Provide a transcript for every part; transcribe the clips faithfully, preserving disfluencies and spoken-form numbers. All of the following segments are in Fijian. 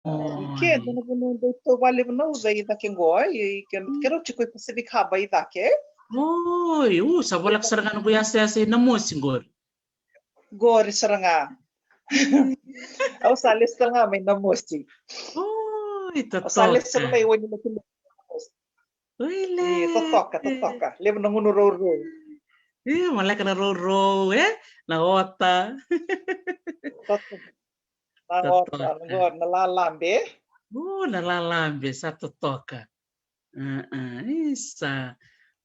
Oi. Ke na vanua dau tou vale vanua uca i cake qo, e, ke, ke rau tiko i Pacific Harbour i cake. Oi, u, sa voleka sara ga na noqu yasayasa i Namosi qori. Qori sara ga. Au sa lesu tale ga mai Namosi. Oi, totoka. Au sa lesu tale ga mai Wainilotule. Oi, le. Io, totoka, totoka. Levu na gunu rourou. Io, maleka na rourou, e? Na ota. Totoka. Na ota, na lalabe. O, na lalabe, sa totoka. Isa.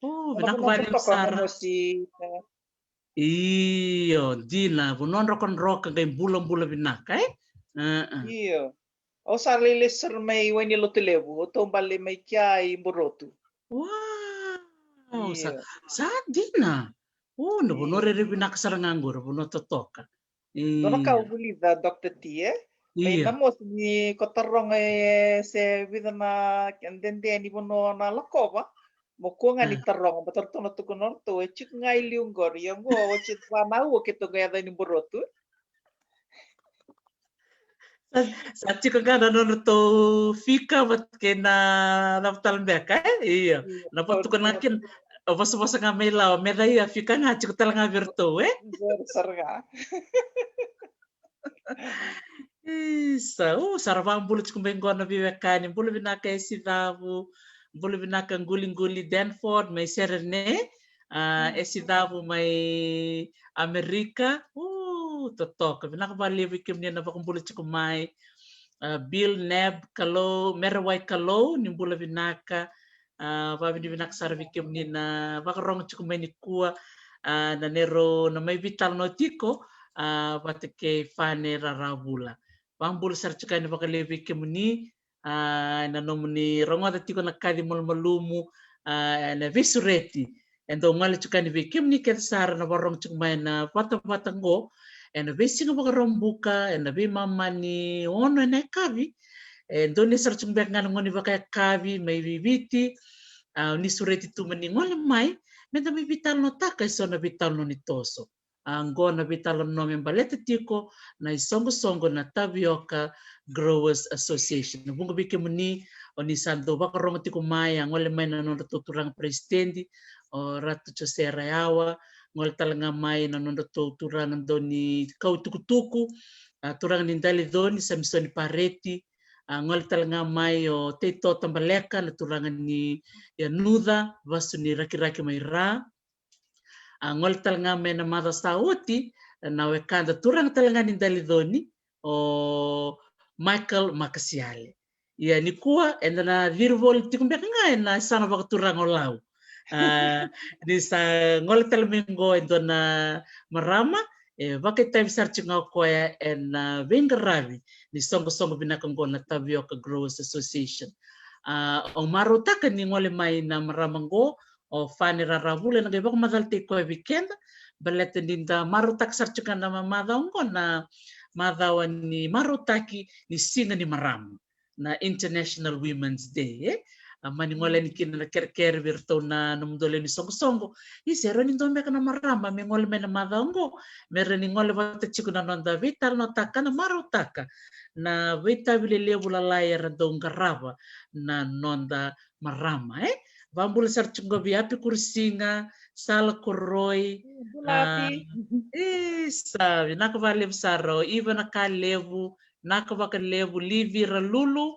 O, vinaka vakalevu sara. Io, dina, vanua drokadroka qai bulabula vinaka, e? Io. Au sa lai lesu sara mai Wainilotulevu, au taubale mai kea i Borotu. Wow, sa, sa dina. O, na vanua rairai vinaka sara ga qori, vanua totoka. Dua na ka au vulica, Doctor T, e? Mai Namosi ni ko taroga e se vica na dede ni vanua na lakova. Mo kua ga ni taroga, baleta ratou na tukuna o ratou e tiko ga i liu qori, ia qo oti va na aua keitou qai yaco i Borotu. Sa, sa tiko ga na nodratou fika vata kei na cava tale beka, e? Io. Na vatuka na kena vosavosa ga mai Lawa, me ca ia fika ga tiko tale ga vei ratou, e? Qori sara ga. Isa, o, sa ra vakabula tiko mai qo na veiwekani. Bula vinaka e Sicavu, bula vinaka Quliquli Danford mai Serene, a, e Sicavu mai Amerika. O, totoka, vinaka vakalevu vei kemuni na vakabula tiko mai. A, Bill Neb Kalou, Merewai Kalou, ni bula vinaka. A, vakavinavinaka sara vei kemuni na vakarogo tiko mai nikua, a, na neirau na mai veitalanoa tiko, a, vata kei Fane Raravula. Vakabula sara tiko yani vakalevu vei kemuni, a, na nomuni rogoca tiko na kaci malumalumu, a, na veisureti. E dau gole tiko yani vei kemuni kece sara na vakarogo tiko mai na vatavata qo, ena veisiga Vakaraubuka, ena veimama ni ono ena yakavi, e dau ni sara tiko beka ga na gauna ni vakayakavi mai Viti, a, ni sureti tu mo ni gole mai, me da mai veitalanoataka eso na veitalanoa ni toso. A, qo na veitalanoa me baleta tiko na isoqosoqo na Tavioka Growers Association. Na vuqa vei kemuni o ni sa dau vakarogo tiko mai, a gole mai na nodratou turaga peresitedi, o Ratu Jose Rayawa, gole tale ga mai na nodratou turaga dau ni kau tukutuku, a, turaga ni Daliconi, Samisoni Pareti, a, gole tale ga mai o Teito Tabaleka, na turaga ni Yanuca, vasu ni Rakiraki mai Ra. A, gole tale ga mai na macawa sa oti, na wekada turaga tale ga ni Daliconi, o Michael Makasiale. Ia nikua, eda na ciri voli tiko beka ga ena yasana vakaturaga o Lau. A, ni sa gole tale mai qo e dua na marama, e vakaitavi sara tiko ga o koya ena veiqaravi ni soqosoqo vinaka qo na Tavioka Growers Association. A, au marautaka ni gole mai na marama qo, o Fane Raravula, ena qai vakamacalataki koya vei keda, baleta ni da marautaka sara tiko ga na macawa qo na macawa ni marautaki ni siga ni marama, na International Women's Day, e? A, mani gole yani kina na kerekere vei iratou na nomudou lewe ni soqosoqo. Isa, e rawa ni dua beka na marama me gole mai na macawa qo, me rawa ni gole vata tiko na noda veitalanoataka, na marautaka na veitavi lelevu lalai era dau qarava na noda marama, e? Vakabula sara tiko ga vei Api Kurisiga, Sala Koroi, a, Api. Isa, vinaka vakalevu sara, o Iva Nakalevu, naka vakalevu, Livi Ralulu,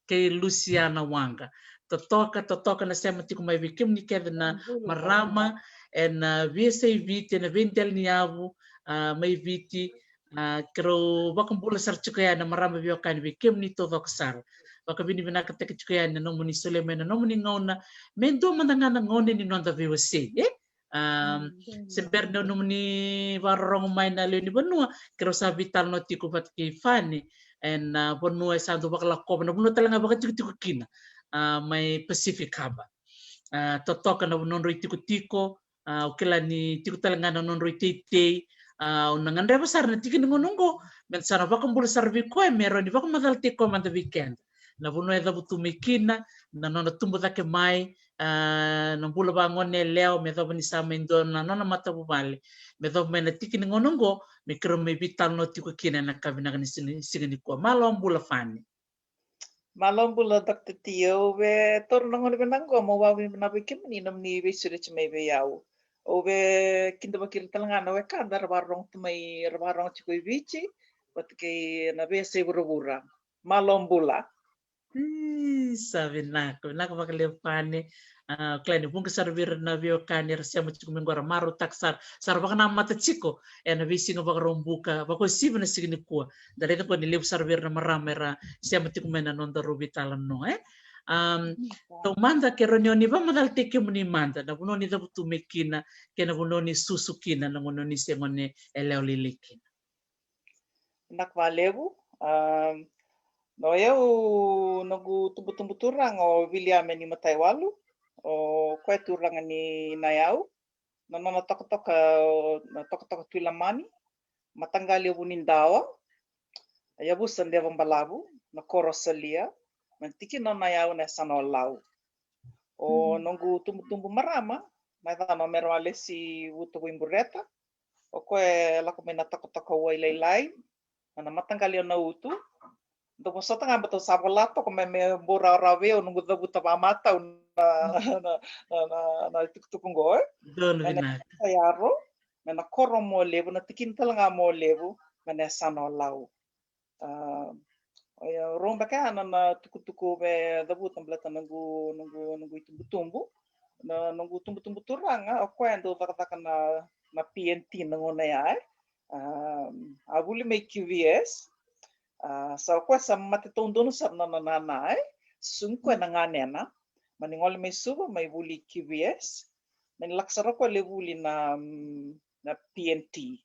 kei Lusiana Waqa. Totoka, totoka na sema tiko mai vei kemuni kece na marama ena veiyasai Viti, ena veidela ni yavu, a, mai Viti, a, keirau vakabula sara tiko yani na marama veiwekani vei kemuni taucoko sara. Vakavinavinakataki tiko yani na nomuni solia mai na nomuni gauna me dua mada ga na gauna ni noda veiwasei, e? A, se bera ni o nomuni vakarorogo mai na lewe ni vanua, keirau sa veitalanoa tiko vata kei Fane ena, a, vanua e sa dau vakalakova, na vanua tale ga vakatikotiko kina, a, mai Pacific Harbour. A, totoka na nodrau itikotiko, a, au kila ni tiko tale ga na nodrau iteitei, a, au na gadreva sara na tiki ni gauna oqo me da sa na vakabula sara vei koya me rawa ni vakamacalataki koya mada vei keda na vanua e cavutu mai kina, na nona tubu cake mai, a, na bula vagone yalewa, me yacova ni sa mai dua na nona matavuvale, me yacova mai na tiki ni gauna oqo me keirau mai veitalanoa tiko kina ena ka vinaka ni siga, siga nikua. Malo bula Fane. Malo bula, Doctor T. Au via taura na gauna vinaka qo meu vakavinavinaka vei kemuni na nomuni veisureti mai vei au. Au via kidavaki ira tale ga na wekada era vakarorogo tu mai, era vakarorogo tiko i Viti vata kei na veiyasai vuravura. Malo bula. Ii, sa vinaka, vinaka vakalevu Fane. A, kila ni vuqa sara vei ira na veiwekani era sema tiko mai qo, ra marautaka sara, sa ra vakanamata tiko ena veisiga Vakaraubuka, vakauasivi na siga nikua. Da raica qo ni levu sara vei ira na marama era sema tiko mai na noda rau veitalanoa, e? Am, taumada, kerea ni o ni vakamacalataki kemuni mada na vanua ni cavutu mai kina kei na vanua ni susu kina na gauna ni se gone yalewa lailai kina. Vinaka vakalevu. Am, o yau, noqu tubutubu turaga o Viliame ni Mataiwalu, o koya turaga ni Nayau, na nona tokatoka, na tokatoka Tuilamani, mataqali o Vunidawa, yavusa Devabalavu, na koro o Salia, na tikina o Nayau, na yasana o Lau. O noqu tubutubu marama, na yacana o Merewalesi Vuta Vuibureta, o koya e lako mai na tokatoka Wailailai, na mataqali o Nautu. Dou vosota ga, baleta au sa vola toka me, me bau rawarawa vei au noqu cavuta vakamatau na, na, na, na, na itukutuku qo, e. Donu vinaka. Sa Yaro, mai na koro o Molevu, na tikina tale ga o Molevu, mai na yasana o Lau. A, o ya, rau beka ya na, na tukutuku me cavuta baleta noqu, noqu, noqu itubutubu. Na noqu tubutubu turaga, o koya e dau cakacaka na, na P N T na gauna ya, e. A, a vuli mai Q V S. A, sa o koya sa mate taudonu sara na, na, na, na, e. Sugu koya na ganena. Mani gole mai Suva, mai vuli Q V S. Mani lako sara o koya lai vuli na, mm, na P N T.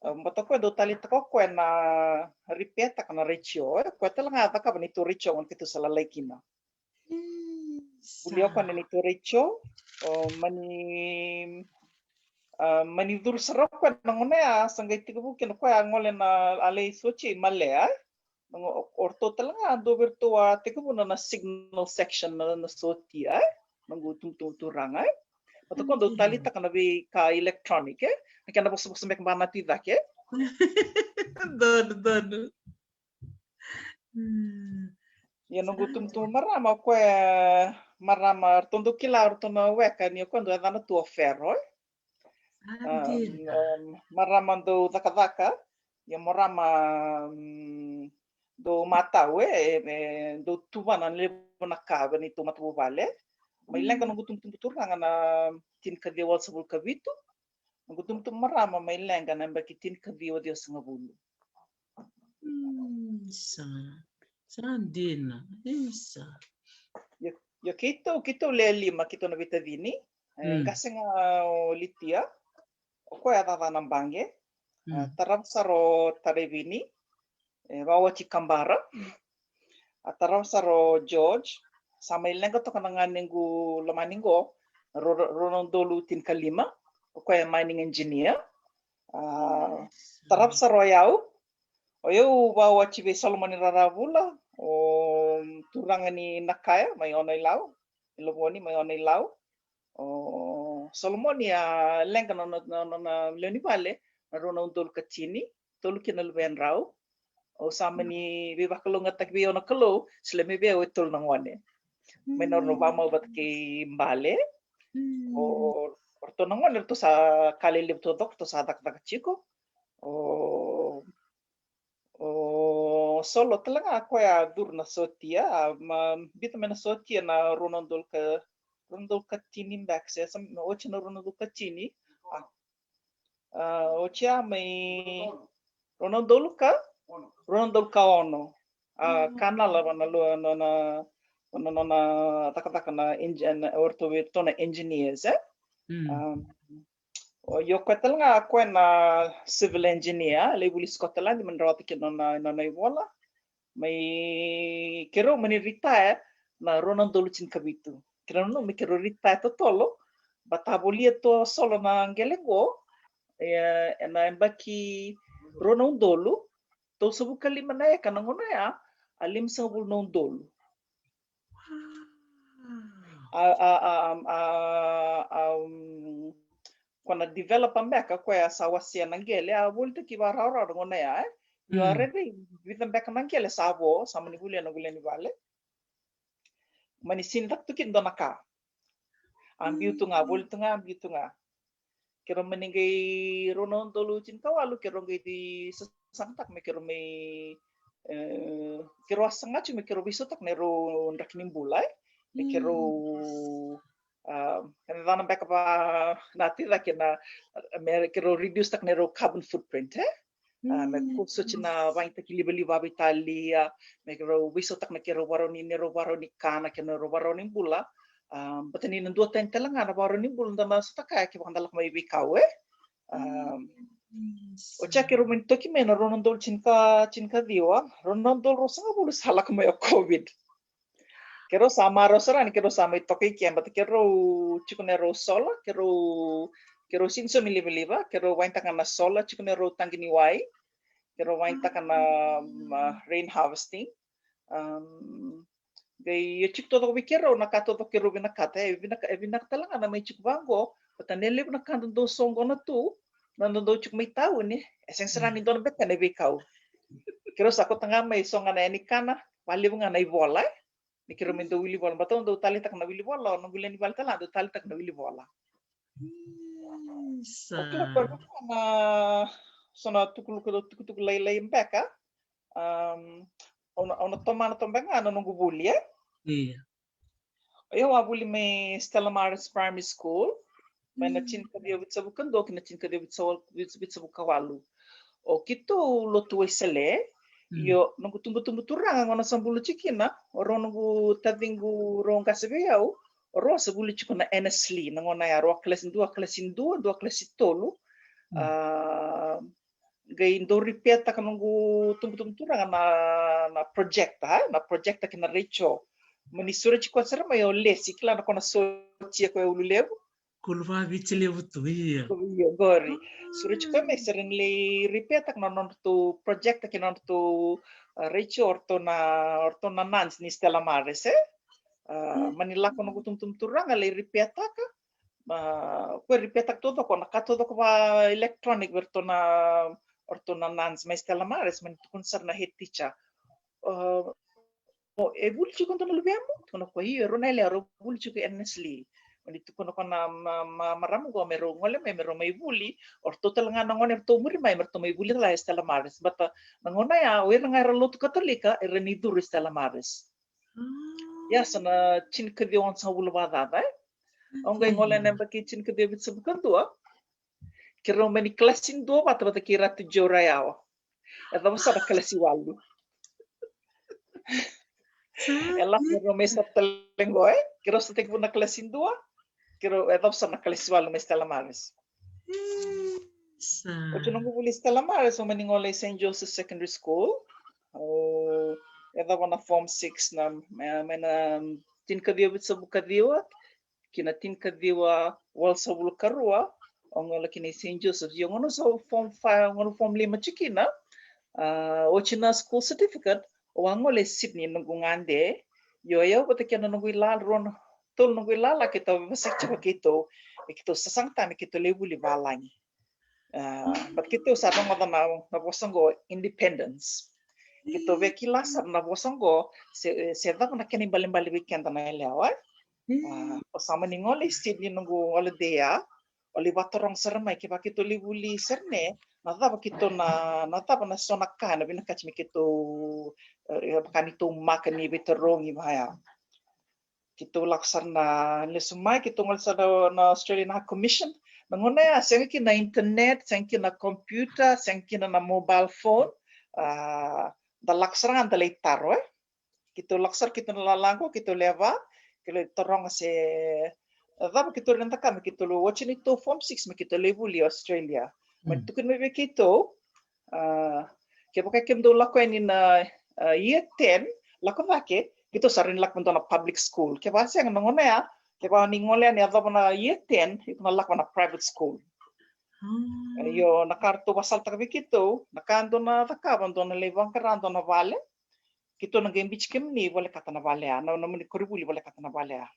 A, baleta o koya dau taleitaka o koya na ripeataka na retio, e. O koya tale ga a cakava neitou retio gauna keitou sa lalai kina. Vuli o koya na neitou retio, o mani, a, mani curu sara o koya na gauna ya, sa qai tekivu kina o koya a gole na, a lai sotia i Malea, e. O ratou tale ga a dua vei iratou a tekivuna na signal section na, na sotia, e. Noqu tubutubu turaga, e. Baleta o koya dau taleitaka na veika electronic, e. Na kena vosavosa beka ba na tu i cake, e. Donu, donu. Mm. Ia noqu tubutubu marama, o koya marama, ratou dau kila, ratou na weka ni o koya dau yacana tu o Fero, e. A, dina. Am, marama dau cakacaka, ia marama, mm, dau matau, e, e, e dau tuvana na levu na ka vei neitou matavuvale. Mai leqa noqu tubutubu turaga na tinikaciwa walusagavulu ka vitu. Noqu tubutubu marama mai leqa na yabaki tinikaciwa ciwasagavulu. Mm, sa, sa dina, isa. Ia, ia keitou, keitou lewe lima, keitou na veitacini. E, mm, qase ga o Litia, o koya a cakacaka na baqe. A, mm, tarava sara o Taraivini, e, vakawati Kabara. A tarava sara o George, sa mai leqa toka na ganequ lomani qo, rua, rua na udolu tinikalima, o koya e mining engineer. A, tarava sara o yau, o yau vakawati vei Solomoni Raravula, o turaga ni Nakaya, mai Ono-i-Lau, i Lovoni, mai Ono-i-Lau. O Solomoni a leqa na, na, na, na, na lewe ni vale, na rua na udolu ka tini, tolu kina na luvedrau. Au sa mani veivakalougatataki vei au na Kalou, solia mai vei au e tolu na gone. Mai na rua na vakamau vata kei Bale. Mm. O, o ratou na gone, ratou sa ka lelevu taucoko, ratou sa cakacaka tiko. O, o Solo tale ga o koya a curu na sotia, a, ma, biuta mai na sotia na rua na udolu ka, rua na udolu ka tini beka, se sa, oti na rua na udolu ka tini. A, A, oti ya mai rua na udolu ka, rua na udolu ka ono. A, mm, kana lava na lua, na, na, na, na, na cakacaka na engi-, na, o ratou vei ratou na engineers, e? Mm. A, o, io koya tale ga, o koya na civil engineer, lai vuli Scotland, mani rawata kina na, na, na ivola. Mai keirau mani retire na rua na udolu tinikavitu. Keirau nanuma me keirau retire totolo, baleta a volia tu o Solo na qele qo, e, ena yabaki rua na udolu, tolusagavulu ka lima na eka na gauna ya, a limasagavulu na udolu. A, a, a, a, a, um, ko na developer beka, koya sa wasea na qele, a volitaki vakarawarawa na gauna ya, e? Io, a, mm, rairai vica beka na qele sa vo, sa mani volia na lewe ni vale. mani sini caka tu kina dua na ka. A biu tu ga, voli tu ga, a biu tu ga. Keirau mani qai rua na udolu tinikawalu, keirau qai sasagataka me keirau mai, e, keirau a saga tiko me keirau veisautaka na neirau draki ni bula, e. Me keirau, a, e na cana beka va na ticake na, me keirau reduce taka na neirau carbon footprint, e. A, me kau soti na vagitaki livaliva vakaitalia, me keirau veisautaka na keirau varau ni, neirau varau ni kana, kei na neirau varau ni bula. A, baleta ni na dua tani tale ga na varau ni bula da na sota kaya kevaka da lako mai veikau, e. A, oti ya keirau mani toki mai na rua na udolu tinika, tinikaciwa, rua na udolu ruasagavulu sa lako mai o COVID. Keirau sa marau sara ni keirau sa mai toka i ke, baleta keirau tiko na neirau sola, keirau, keirau sini saumi livaliva, keirau vagitaka na sola, tiko na neirau taqi ni wai, keirau vagitaka na, um, rain harvesting. Um, qai io tiko taucoko vei keirau na ka taucoko keirau vinakata, e vinaka, e vinaka tale ga na mai tiko vaqo, baleta ni levu na ka dodonu soqona tu, na dodonu tiko mai tauni, e sega sara ni dua na beka na veikau. Keirau sa kauta ga mai so ga na yani kana, valevu ga na ivola, e. Ni keirau mai dau wili vola, baleta au dau taleitaka na wili vola, o noqu lewe ni vale tale ga dau taleitaka na wili vola. Isa. O keirau koya na so na tukutuku, tukutuku lailai beka. Um, au na, au na tomana toka beka ga na noqu vuli, e? Io. O yau a vuli mai Stella Maris Primary School, mai na tinikaciwa vitusagavulu ka dua ki na tinikaciwa vitusagavulu, vitusagavulu ka walu. O keitou lotu Waisale, io, noqu tubutubu turaga gauna sa bulu tiko kina, o rau noqu taciqu rau qase vei au, o rau sa vuli tiko na Annesley, na gauna ya rau a kalasi dua, kalasi dua, dua kalasi tolu. A, qai dau repair taka noqu tubutubu turaga na, na projector, a, na projector kei na retio. Mani sureti koya sara mai o Lesi, kila na kona sotia koya e Ululevu. Kulu vaviti levu tu, io. Io, qori. Sureti koya mai sara ni lai repair taka na nodratou projector kei na nodratou, a, retio, o ratou na, o ratou na nuns ni Stella Maris, e? A, mani lako noqu tubutubu turaga lai repair taka. Ma, koya e repair taka taucoko na ka taucoko va electronic vei ratou na, o ratou na nuns mai Stella Maris, mani tukuna sara na head teacher. O, o, e vuli tiko dua na luvemu? Tukuna koya, io, e rua na yalewa, rau vuli tiko e Annesley. Mani tukuna koya na ma, ma, marama qo me rau gole mai, me rau mai vuli. O ratou tale ga na gone ratou muri mai, me ratou mai vuli tale e Stella Maris. Baleta na gauna ya, o ira ga era lotu Katolika, era ni curu e Stella Maris. Ia sa na tinikaciwa onosagavulu vakacaca, e? Au qai gole ena yabaki tinikaciwa vitusagavulu ka dua. Keirau mani kalasi dua vata, vata kei Ratu Joe Rayawa. E cava sa na kalasi walu. E lako rau mai sa tale qo, e? Keirau sa tekivu na kalasi dua. Keirau, e cava sa na kalasi walu mai Stella Maris. Oti noqu vuli Stella Maris, au mani gole i Saint Joseph Secondary School. Au, e cava na form six na, mai, mai na tinikaciwa vitusagavulu ka ciwa ki na tinikaciwa walusagavulu ka rua, au gole kina i Saint Joseph. Io, gauna sa form five, gauna form lima tiko kina, a, oti na school certificate, au a gole i Sydney, noqu gade. Io, o yau vata kei na noqu ilala, rua na, tolu noqu ilala, keitou veivosaki tiko keitou, e keitou sasagataka me keitou lai vuli valagi. A, but keitou sa rogoca na, na vosa qo independence. Keitou via kila sara na vosa qo, se, se cava na kena ibalebale vei keda na yalewa, e? A, au sa mani gole i Sydney noqu holiday ya, au lai vakataroga sara mai kevaka keitou lai vuli Sydney, na cava keitou na, na cava na so na ka na vinakati me keitou, e, vaka ni tou maka ni veitarogi vaya. Keitou lako sara na lesu mai, keitou gole sara na, na Australian High Commission. Na gauna ya sega kina na internet, sega kina na computer, sega kina na mobile phone. A, da lako sara ga da lai taro, e? Keitou lako sara keitou na lala qo, keitou lewe va, keitou lai taroga se, e, cava keitou rawa ni da ka me keitou lai oti neitou form six me keitou lai vuli Australia. Mani tukuni mai vei keitou, a, kevaka kemudou lako yani na, a, year ten, lako cake, keitou sa rawa ni lako mai dua na public school. Kevaka sega na gauna ya, kevaka ni gole yani yacova na year ten, iko na lako na private school. Io, na ka ratou vakasalataka vei keitou, na ka dou na cakava, dou na lai vaqara dua na vale, keitou na qai biuti kemuni volekata na vale ya, na, na nomuni koronivuli volekata na vale ya.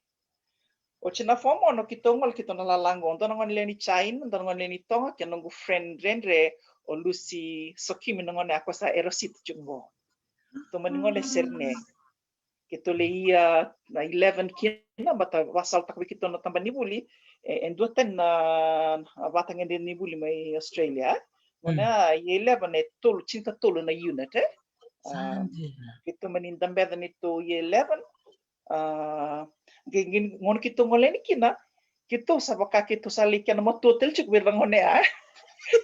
Oti na form ono keitou gole keitou na lala qo, dua na gone lewe ni China, dua na gone lewe ni Toga, kei na noqu friend dredre o Lucy Sokimi, na gone ya ko sa Erosita tiko qo. Tou mani gole Sydney. Keitou lai year na eleven kina, baleta vakasalataka vei keitou na tabana ni vuli, e, e duatani na, na vatagede ni vuli mai Australia. Gona year eleven e tolu, tinikatolu na unit, e. A, keitou mani dabeca neitou year eleven. A, qai, qai gona keitou gole yani kina, keitou sa vaka keitou sa lai kena matua tale tiko vei ira na gone ya.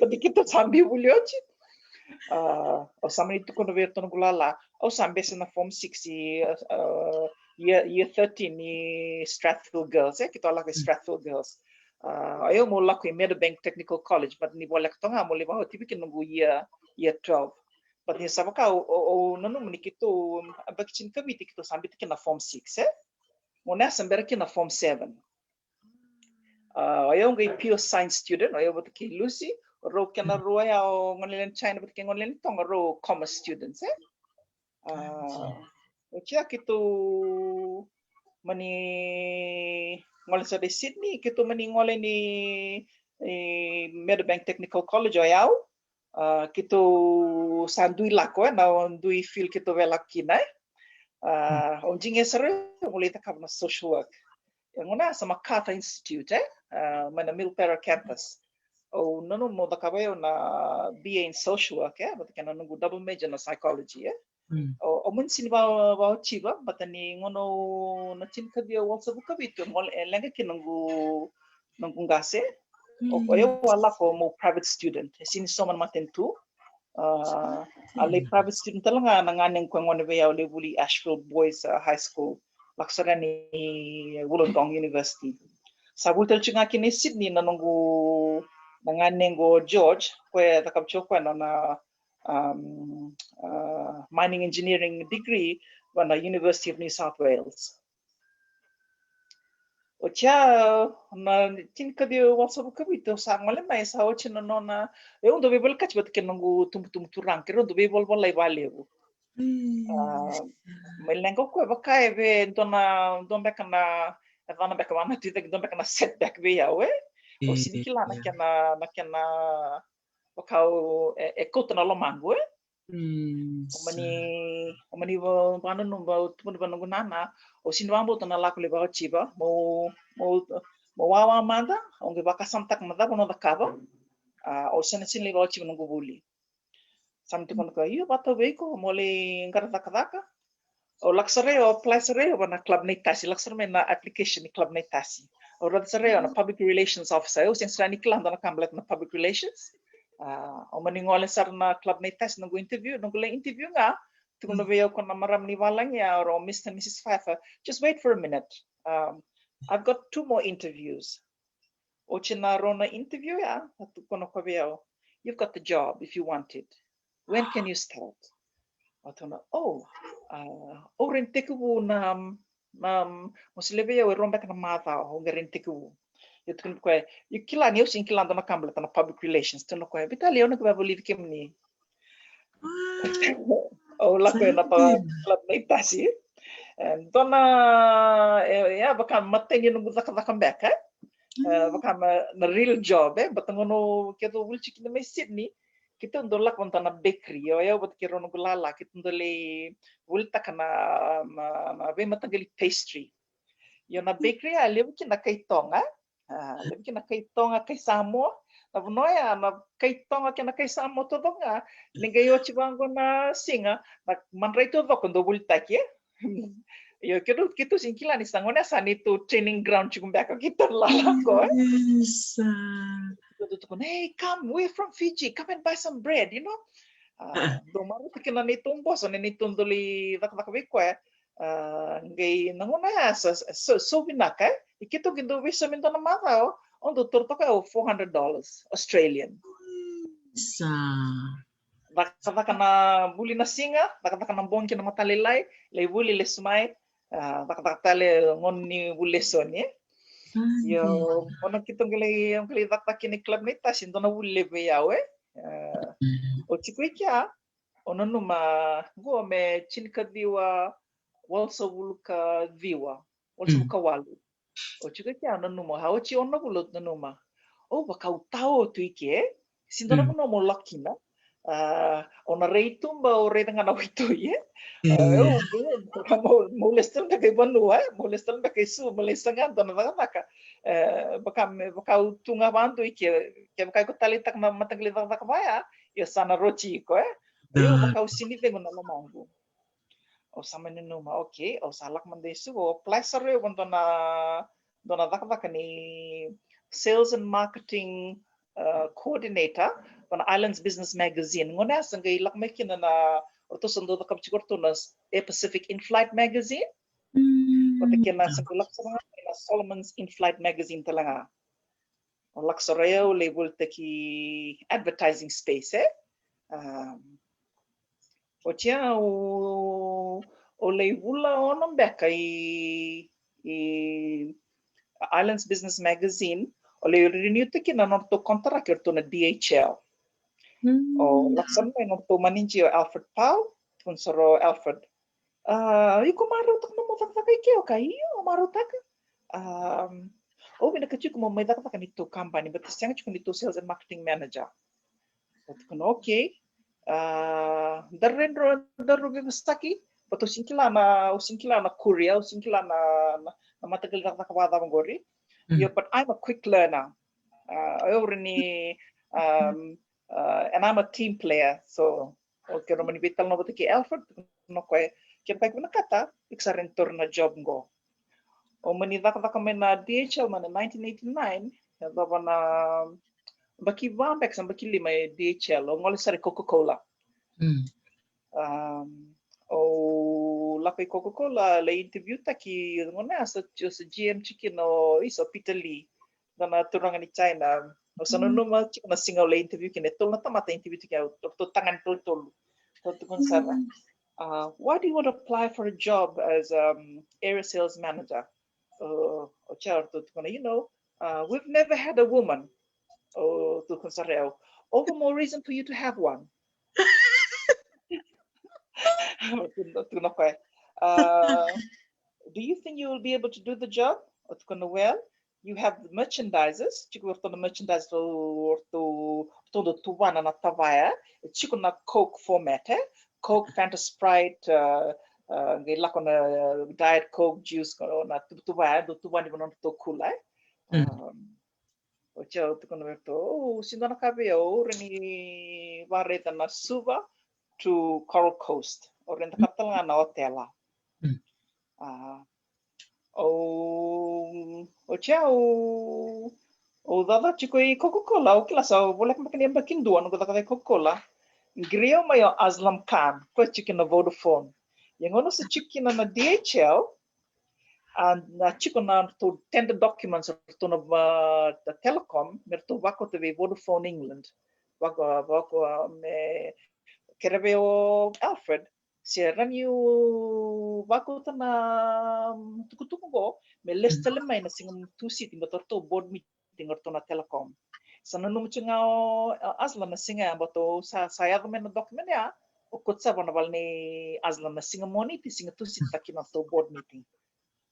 Baleta keitou sa biu vuli oti. A, au sa mani tukuna vei iratou noqu lala, au sa bese na form six i, a, year, year thirteen i Strathfield Girls, e, keitou a lako i Strathfield Girls. A, o yau meu lako i Meadowbank Technical College, baleta ni voleka toka ga meu lai vakaoti vei kina noqu year, year twelve. Baleta ni sa vaka au, au, au nanuma ni keitou, a, yabaki tinikavitu keitou sa biuta kina na form six, e? Gona ya sa bera kina na form seven. A, o yau qai pure science student, o yau vata kei Lucy, o rau kena rua ya, o gone ni China vata kei gone ni Toga, rau commerce students, e? A, oti ya keitou mani gole sara i Sydney, keitou mani gole ni, e, Meadowbank Technical College o yau. A, keitou sa dui lako, e, na dui field keitou via lako kina, e. A, au digi sara, au lai cakava na social work. E gona sa MacArthur Institute, e, a, mai na Milperra campus. Au nanuma meu cakava au na B A in social work, e, vata kei na noqu double major na psychology, e. Au, au mani sini va, vaotiba, baleta ni gauna au na tinikaciwa walusagavulu ka vitu, e leqa kina noqu, noqu qase. O, o yau a lako meu private student, e sini sauma na matanitu. A, a lai private student tale ga na ganequ, e gone vei au, lai vuli Ashfield Boys, a, High School. Lako sara yani Wollongong University. Sa vuli tale tiko ga kina i Sydney na noqu, na ganequ o George, koya e cakava tiko o koya na, na, um, a, mining engineering degree va na University of New South Wales. Oti ya na tinikaciwa walusagavulu ka vitu, au sa gole mai, sa oti na nona, au dau veivolekati vata kei noqu tubutubu turaga, keirau dau veivolavolai vakalevu. A, mai leqa o koya, vaka e vei dua na, dua beka na, e cava beka vaka na tucake, dua beka na setback vei au, e. Au sini kila na kena, na kena, vaka au, e, e kauta na lomaqu, e. Au mani, au mani va, vakananuma, au tukuna vei noqu nana, au sini vakabauta na lako lai vaotiba, meu, meu, meu wawa mada, au qai vakasamataka na cava au na cakava. A, au sega ni sini lai vaotiba noqu vuli. Sa mani tukuna o koya, io, vakatau vei iko, mo lai qara cakacaka. Au lako sara, au apply sara va na Club Naitasi, lako sara mai na application ni Club Naitasi. Au raica sara na public relations officer, au sega sara ni kila dua na ka baleta na public relations. A, au mani gole sara na Club Naitasi, noqu interview, noqu lai interview ga, tukuna vei au ko na marama ni valagi ya, o Mister and Missus Pfeiffer, just wait for a minute. Um, I've got two more interviews. Oti na rua na interview ya, a tukuna o koya vei au, you've got the job if you want it. When can you start? Au tukuna, oh, a, au rawa ni tekivu na, na, mo solia vei au e rua beka na macawa, au qai rawa ni tekivu. Io, tukuna o koya, io kila ni au sega ni kila dua na ka baleta na public relations. Tukuna o koya, veitalia, au na qai vakavulici kemuni. Au lako ena Club Naitasi. E, dua na, e, ya, vaka matai ni noqu cakacaka beka, e. E, vaka na, na real job, e. Baleta gauna keitou vuli tiko kina mai Sydney, keitou dau lako vata na bakery. Io, o yau vata kei rau noqu lala, keitou dau lai volitaka na, na, na veimataqali pastry. Io, na bakery ya, levu kina kai Toga, e. A, levu kina kai Toga, kai Samoa. Na vanua ya, na kai Toga kei na kai Samoa taucoko ga. Ni qai oti vaqo na siga, na madrai taucoko dau volitaki, e. Io, keitou, keitou sega ni kila ni sa gona ya sa neitou training ground tiko beka keitou lala qo, e. Isa. Keitou tukuna, hey, come, we're from Fiji, come and buy some bread, you know? A, dau marau tiko na neitou boso, na neitou dau lai cakacaka vei koya. A, qai na gauna ya sa, sa, sa, sa vinaka, e? I keitou qai dau veisaumi dua na macawa, o dau taura toka o four hundred dollars Australian. Sa. Cakacaka na vuli na siga, cakacaka na bogi kei na mataka lailai, lai vuli lesu mai, a, cakacaka tale gauna ni vuli lesoni, e? Io, gauna keitou qai lai, qai lai cakacaka kina i Club Naitasi, dua na vuli levu vei au, e? A, oti ko i kea, au nanuma, qo me tinikaciwa walusagavulu ka ciwa, walusagavulu ka walu. Oti ko i kea au nanuma, a oti ono vula au nanuma. Au vaka au tao tu i ke, sega ni dua na vanua meu lako kina. A, o na rai tuba o raica ga na waitoi, e? A, e, o, o, mo, mo lesi tale beka i vanua, e? Mo lesi tale beka i Suva, mo lesi ga dua na cakacaka. E, vaka me, vaka au tu ga vadua i ke, kevaka iko taleitaka na mataqali cakacaka vaya, io sa na roti iko, e? Io, vaka au sini cegu na lomaqu. Au sa mai nanuma, okay, au sa lako mada i Suva, au apply sara au vua dua na, dua na cakacaka ni sales and marketing, uh, coordinator vua na Islands Business Magazine. Gauna ya sa qai lako mai kina na, o ratou sa dau cakava tiko o ratou na Air Pacific In-Flight Magazine. Vata kei na, sa qai lako sara ga na Solomon's In-Flight Magazine tale ga. Au lako sara au lai volitaki advertising space, e? Um, oti ya au, au lai vula ono beka i, i Islands Business Magazine, au lai renew-taki na nodratou contract o ratou na D H L. Au lako sara mai nodratou manager o Alfred Pau, tukuna sara o Alfred, a, iko marautaka na nomu cakacaka i ke? Au kaya, io, au marautaka. A, au vinakata tiko mo mai cakacaka neitou kabani, baleta sega tiko neitou sales and marketing manager. Au tukuna, okay. A, daru, daru veivosaki, baleta au sega ni kila na, au sega ni kila na courier, au sega ni kila na, na, na mataqali cakacaka vakacava qori. Io, but I'm a quick learner. A, au rawa ni, um, a, and I'm a team player, so, okay, au mani veitalanoa vata kei Alfred, tukuna o koya, kevaka iko vinakata, iko sa rawa ni taura na job qo. Au mani cakacaka mai na D H L mai na nineteen eighty-nine, yacova na yabaki va beka se yabaki lima e D H L, au gole sara i Coca-Cola. Um, au lako i Coca-Cola, lai interview-taki, gauna ya sa, sa G M tiko kina o, isa, o Peter Lee, dua na turaga ni China. Au sa nanuma tiko na siga au lai interview kina, e tolu na tamata interview-taki kina, o ratou tagane tolutolu. Ratou tukuna sara, uh, why do you want to apply for a job as, um, area sales manager? Uh, oti ya o ratou tukuna, you know, uh, we've never had a woman. Au tukuna sara au, all the more reason for you to have one. Au tukuna o koya, uh, do you think you will be able to do the job? Au tukuna, well, you have the merchandisers, tiko o ratou na merchandise, o ratou, o ratou dau tuvana na tavaya, e tiko na Coke format, e? Coke, Fanta, Sprite, uh, uh, qai lako na Diet Coke, juice, na tuvatuva, e dau tuvani vua na nodratou kula, e? Um, oti ya au tukuna vei ratou, o, sega ni dua na ka vei au, au rawa ni vakaraica na Suva to Coral Coast. Au rawa ni cakava tale ga na otela. A, au, oti ya au, au cakacaka tiko i Coca-Cola, au kila sa voleka beka ni yabaki dua noqu cakacaka i Coca-Cola. Qiri au mai o Aslam Khan, koya tiko kina na Vodafone. Ia gauna au sa tiko kina na D H L, a, na tiko na nodratou tender documents, ratou na, a, na Telecom, me ratou vakauta vei Vodafone England. Vaka, vaka, me kere vei o Alfred, se rawa niu vakauta na, mm, tukutuku qo me lesu tale mai na siga Tusiti, baleta o ratou board meeting o ratou na Telecom. Sa nanuma tiko ga o, a, Aslam na siga ya, baleta sa, sa yaco mai na document ya, au kauta sara vua na vale nei Aslam na siga Moniti, siga Tusiti, sa kina o ratou board meeting.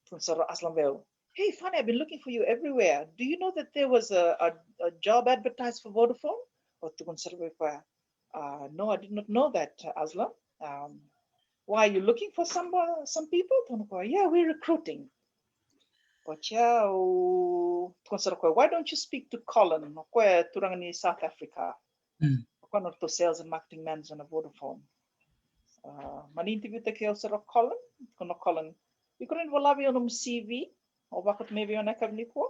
Tukuna sara o Aslam vei au, hey, Fani, I've been looking for you everywhere. Do you know that there was a, a, a job advertised for Vodafone? Au tukuna sara vei koya, uh, no, I did not know that, uh, Aslam. Um, why, are you looking for some, uh, some people? Tukuna o koya, yeah, we're recruiting. Oti ya au tukuna sara o koya, why don't you speak to Colin? O koya turaga ni South Africa. O koya nodratou sales and marketing manager na Vodafone. Uh, mani interview-taki au sara o Colin, tukuna o Colin, iko rawa ni vola vei au nomu C V? Au vakauta mai vei au na yakavi nikua.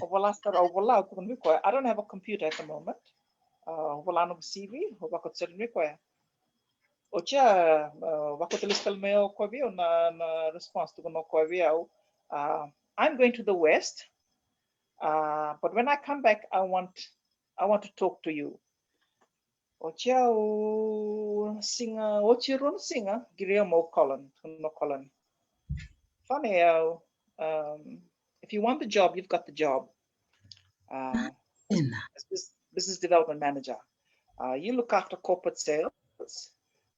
Au vola sara, au vola, au tukuna vei koya, I don't have a computer at the moment. Uh, au vola noqu C V, au vakauta sara vei koya. Oti ya, uh, vakauta lesu tale mai o koya vei au na, na response, tukuna o koya vei au, uh, I'm going to the West, uh, but when I come back, I want, I want to talk to you. Oti ya au, siga, oti e rua na siga, qiri au mai o Colin, tukuna o Colin, Fani, au, um, if you want the job, you've got the job. Uh, as bus-, business development manager. Uh, you look after corporate sales.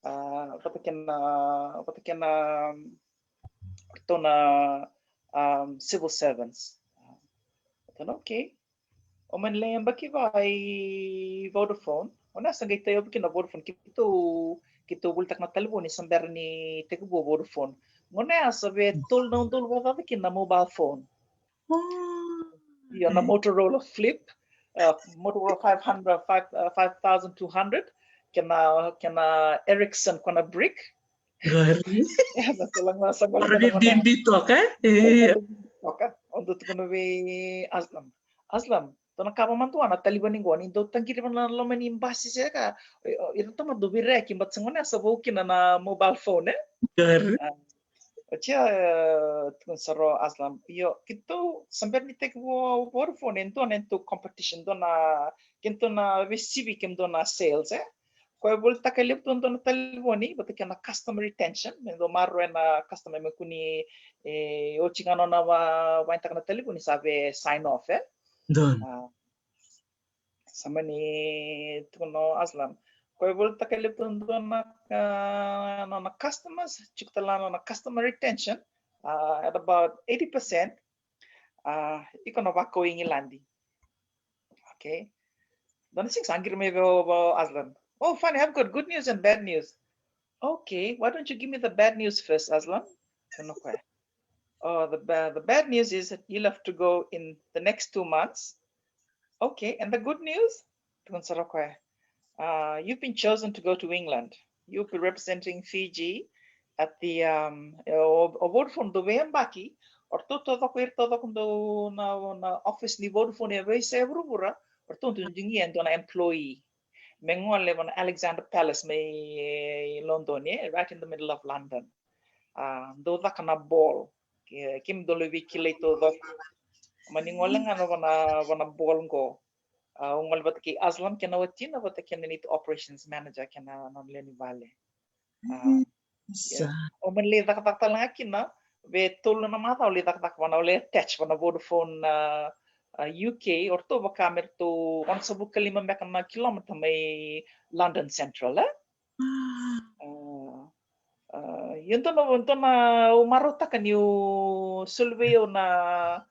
Uh, vata kei na, vata kei na, um, ratou na, um, civil servants. Uh, ratou na, okay. Au mani lai yabaki va i Vodafone. Gona ya sa qai tauyavu kina na Vodafone, keitou, keitou volitaka na talevoni sa bera ni tekivu o Vodafone. Gona ya sa vei tolu na udolu vakacaca kina na mobile phone. Io, na Motorola Flip, uh, Motorola five hundred, five, uh, five thousand two hundred, kei na, kei na Ericsson, ko na Brick. Gari. Ena sa lagona sa gole. Ora na vei mana bibi toka, e? Toka. O dou tukuna vei Aslam. Aslam, dou na kava madua na talevoni qo, ni dou taqiri vana loma ni basi se ka. Ira toma dou vei reki, but sa gona ya sa vou kina na mobile phone, e? Gari. Ah, oti ya, eh, tukuna sara o Aslam. Io, keitou sa bera ni tekivu o Vodafone, e dua na, e dua competition, dua na, keitou na veisivi kei dua na sales, e? Koya volitaka e levu tu dua na talevoni, vata kei na customer retention, me dou maroroya na customer me kua ni, e, oti ga nona va, vakayagataka na talevoni sa vei sign off, e? Donu. Ah, sa mani tukuna o Aslam. Koya volitaka e levu tu dua na, ah, nona customers, tiko tale ga nona customer retention, ah, at about eighty percent, ah, iko na vakau i Igiladi. Okay. Dua na siga sa qiri mai vei au o Aslam. Oh, Fani, I've got good news and bad news. Okay, why don't you give me the bad news first, Aslam? Tukuna o koya. Oh, the ba-, the bad news is that you'll have to go in the next two months. Okay, and the good news? Tukuna sara o koya. Uh, you've been chosen to go to England. You'll be representing Fiji at the, um, o, o Vodafone dou veiyabaki, o ratou taucoko, ira taucoko dou na, na office ni Vodafone e veiyasai vuravura, o ratou dau dugia e dua na employee. Me gole vana Alexander Palace mai, e, Lodoni, e, right in the middle of London. Ah, dou caka na ball. Ke, keimami dau lai veikilai taucoko. Mani gole ga na vana, vana ball qo. Ah, au gole vata kei Aslam kei na watina vata kei na neitou operations manager kei na nona lewe ni vale. Ah, yeah. Au mani lai cakacaka tale ga kina, vei tolu na macawa au lai cakacaka vana, au lai attach vana Vodafone, ah, ah, U K, o ratou vaka me ratou onosagavulu ka lima beka na kilomita mai London Central, e? Ah, ah, io, dua na, dua na, au marautaka niu soli vei au na,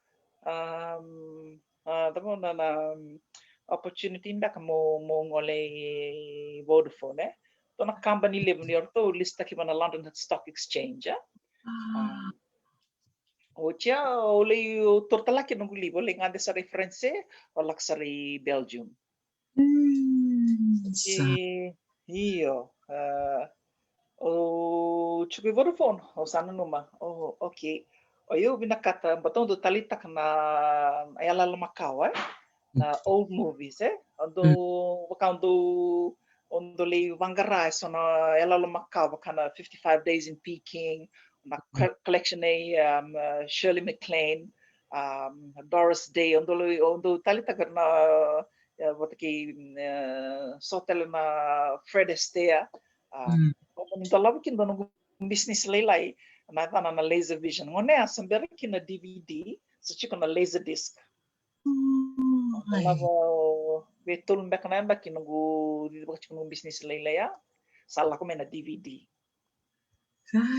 um, ah, cava na, na, um, opportunity beka mo, mo gole i Vodafone, e? Dua na company levu ni o ratou list-taki vana London Stock Exchange, e? Ah. Oti ya, au lai, au taura tale ga kina noqu leave, au lai gade sara i France, au lako sara i Belgium. Mm, oti, sa. Io, ah, o tiko i Vodafone, au sa nanuma. Oh, okay. O yau vinakata, baleta au dau taleitaka na iyaloyalo makawa, e? Na old movies, e? Au dau, vaka au dau, au dau lai vaqara eso na iyaloyalo makawa, vaka na Fifty-Five Days in Peking, na co-, collection nei, um, uh, Shirley MacLaine, um, Doris Day, au dau lai, au dau taleitaka na, e, vata kei, e, so tale na Fred Astaire. Ah, au mani dolava kina dua noqu business lailai, na yacana na Laser Vision. Gona ya sa bera kina na D V D, sa tiko na Laser Disc. Mm, au dolava, vei tolu beka na yabaki noqu cicivaka tiko noqu business lailai ya, sa lako mai na D V D.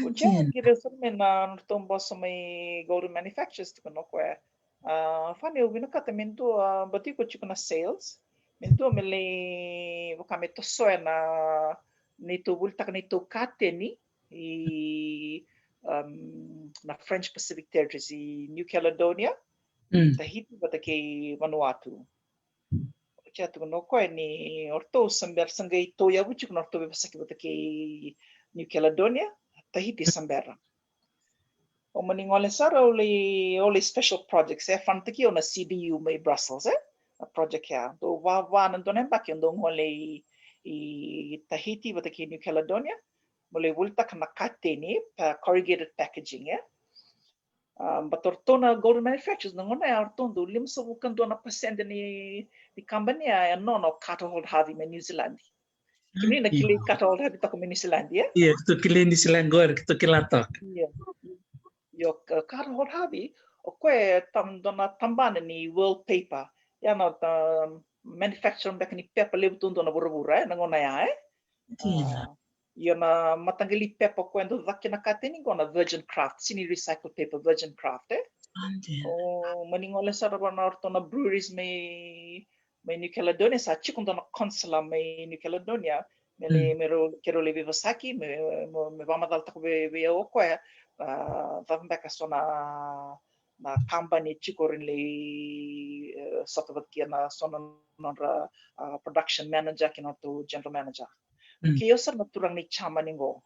Oti ya, qiri au sara mai na nodratou boso mai Golden Manufactures, tukuna o koya. Ah, Fani, au vinakata me dua, baleta iko tiko na sales, me dua me lai, vaka me tosoya na neitou volitaka neitou kateni i, um, na French Pacific Territories, i New Caledonia, mm, Tahiti vata kei Vanuatu. Oti ya, tukuna o koya ni o ratou sa bera, sa qai tauyavu tiko na nodratou veivosaki vata kei New Caledonia, Tahiti sa bera. Au mani gole sara, au lai, au lai special projects, e fund-taki au na C D U mai Brussels, e? Na project ya. Dau va, va na dua na yabaki au dau gole i, i Tahiti vata kei New Caledonia, meu lai volitaka na kateni, pa corrugated packaging, e? Ah, baleta o ratou na Golden Manufactures, na gauna ya o ratou dau limasagavulu ka dua na pasede ni, ni kabani ya e nona o Carter Holt Harvey mai New Zealand. Kemuni na kilai Carter Holt Harvey toka mai New Zealand, ia? Ia, keitou kilai New Zealand qori, keitou kila toka. Ia. Io, Carter Holt Harvey, o koya e dua na tabana ni World Paper. Ia na, um, manufacturer beka ni pepa levu duadua na vuravura, e, na gauna ya, e? Io, na mataqali pepa o koya e dau caka kina na kateni qo na virgin kraft, sega ni recycled paper, virgin kraft, e? O mani gole sara vua na o ratou na breweries mai, mai New Caledonia, sa tiko dua na counsellor mai New Caledonia, me lai, me rau, keirau lai veivosaki, me, me, me vakamacalataka vei, vei au o koya, a, cava beka so na, na kabani e tiko rawa ni lai, e, sota vata kei na so na nodra, a, production manager kei na nodratou general manager. Kei au sara na turaga ni Jamani qo.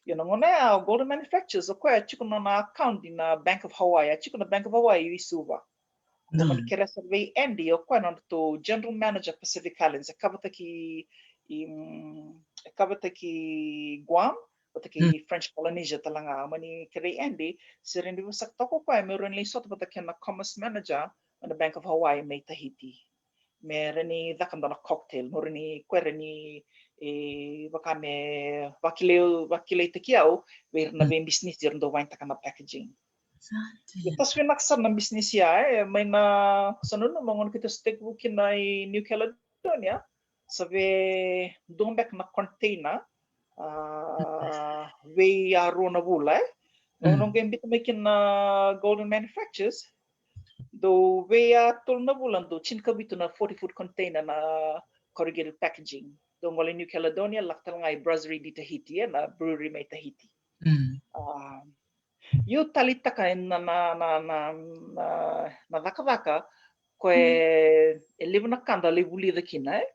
Io, na gauna ya o Golden Manufactures, o koya tiko na nona account ina Bank of Hawaii, a tiko na Bank of Hawaii i Suva. Au mani kerea sara vei Andy, o koya na nodratou general manager Pacific Islands, e ka vata kei, i, mm, e ka vata kei Guam vata kei French Polynesia tale ga. Au mani kerei Andy se rawa ni vosataka toka o koya me rawa ni lai sota vata kei na commerce manager mai na Bank of Hawaii mai Tahiti, me rawa ni caka dua na cocktail, me rawa ni, o koya rawa ni, e, vaka me vakilai, vakilaitaki au vei ira na veibisinisi era dau vakayagataka na packaging. Sa dina. Ia, tasi vinaka sara na bisinisi ya, e, mai na, sa nanuma gauna keitou se tekivu kina i New Caledonia, sa vei dua beka na container, a, vei a rua na vula, e. Gauna qai biuta mai kina na Golden Manufactures, dau vei a tolu na vula, dau tinikavitu na forty foot container na corrugated packaging. Dau gole i New Caledonia, lako tale ga i Brasserie de Tahiti, e, na brewery mai Tahiti. A, io, taleitaka na, na, na, na, na, na cakacaka, ko e, e levu na ka da lai vulica kina, e?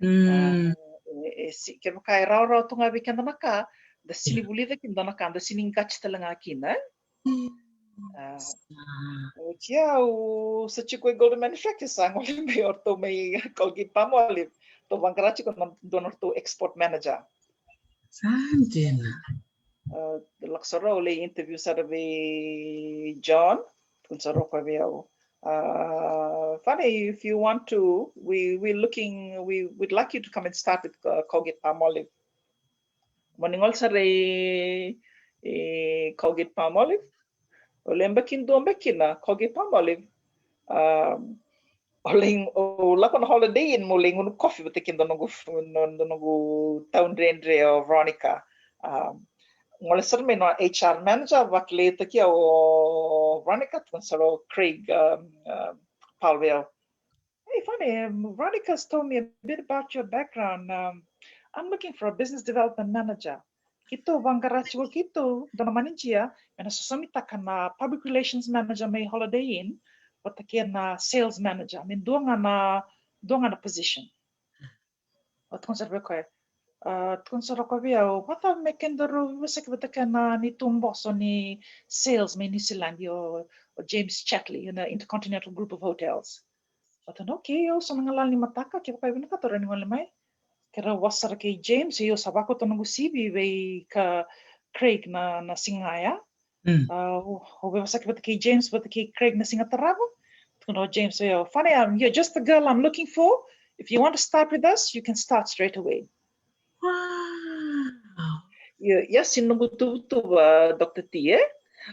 A, e, e si-, kevaka e rawarawa tu ga vei keda na ka, da sini vulica kina na ka, da sini qati tale ga kina, e? A, o kea au sa tiko i Golden Manufactures, sa gole mai o ratou mai Colgate Palmolive, ratou vaqara tiko na dua na ratou export manager. Sa dina. A, lako sara au lai interview sara vei John, tukuna sara o koya vei au, a, Fani, if you want to, we, we looking, we, we'd like you to come and start with, uh, Colgate Palmolive. Mani gole sara i, i Colgate Palmolive. O lai beka kina, dua beka kina Colgate Palmolive. Um, o lai, o lako na Holiday Inn, mo lai gunu kofi vata kei dua noqu, no, dua noqu tau dredre o Veronica. Um, gole sara mai na H R manager, vakilaitaki au o Veronica, tukuna sara o Craig, um, um, Palwell. Hey, Fani, um, Veronica's told me a bit about your background. Um, I'm looking for a business development manager. Keitou vaqara tiko keitou, dua na manager, me na sosomitaka na public relations manager mai Holiday Inn, vata kei na sales manager, me dua ga na, dua ga na position. Au tukuna sara vei koya. A, tukuna sara o koya vei au, vata me kedaru veivosaki vata kei na neitou boso ni sales mai New Zealand, o, o James Chatley, na Intercontinental Group of Hotels. Au tukuna, okay, au sa na galala ni mataka, kevaka e vinakata o rawa ni gole mai. Keirau vosa sara kei James, io, au sa vakauta noqu C V vei ka Craig na, na siga ya. Mm. A, au, au veivosaki vata kei James, vata kei Craig na siga tarava. Tukuna o James, io, Fani, um, you're just the girl I'm looking for. If you want to start with us, you can start straight away. Wow. Io, ia, sega ni noqu tuvatuva, Doctor T, e? A,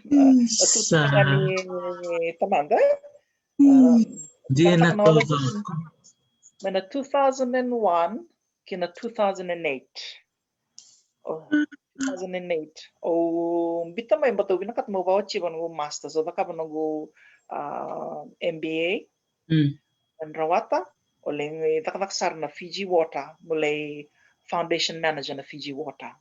a tuvatuva ga ni tamada, e? Mm. Dina, mai na two thousand and one ki na two thousand and eight. O, two thousand and eight. Au biuta mai, baleta au vinakata meu vakaotia noqu masters, au cakava noqu, a, M B A. Mm. Au rawata, au lai cakacaka sara na Fiji Water, meu lai foundation manager na Fiji Water.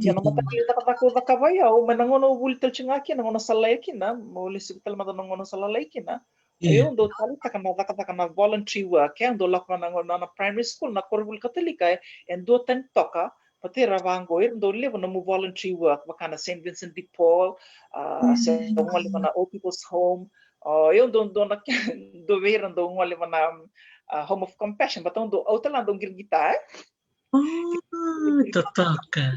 Ia, na mataqali cakacaka au cakava ya, au, mai na gauna au vuli tale tiko ga kina, na gauna au sa lalai kina, meu lesuva tale mada na gauna au sa lalai kina. Io. Au dau taleitaka na cakacaka na voluntary work, e, au dau lako mai na, na, na primary school, na koronivuli Katalika, e, e duatani toka, vata ira vaqo, ira dau levu na nomu voluntary work, vaka na Saint Vincent de Paul, a, se gole mai na Old People's Home, o, au dau, dau na, dau vei ira dau gole mai na, a, Home of Compassion, but au dau, au tale ga dau qiriqita, e? O, totoka.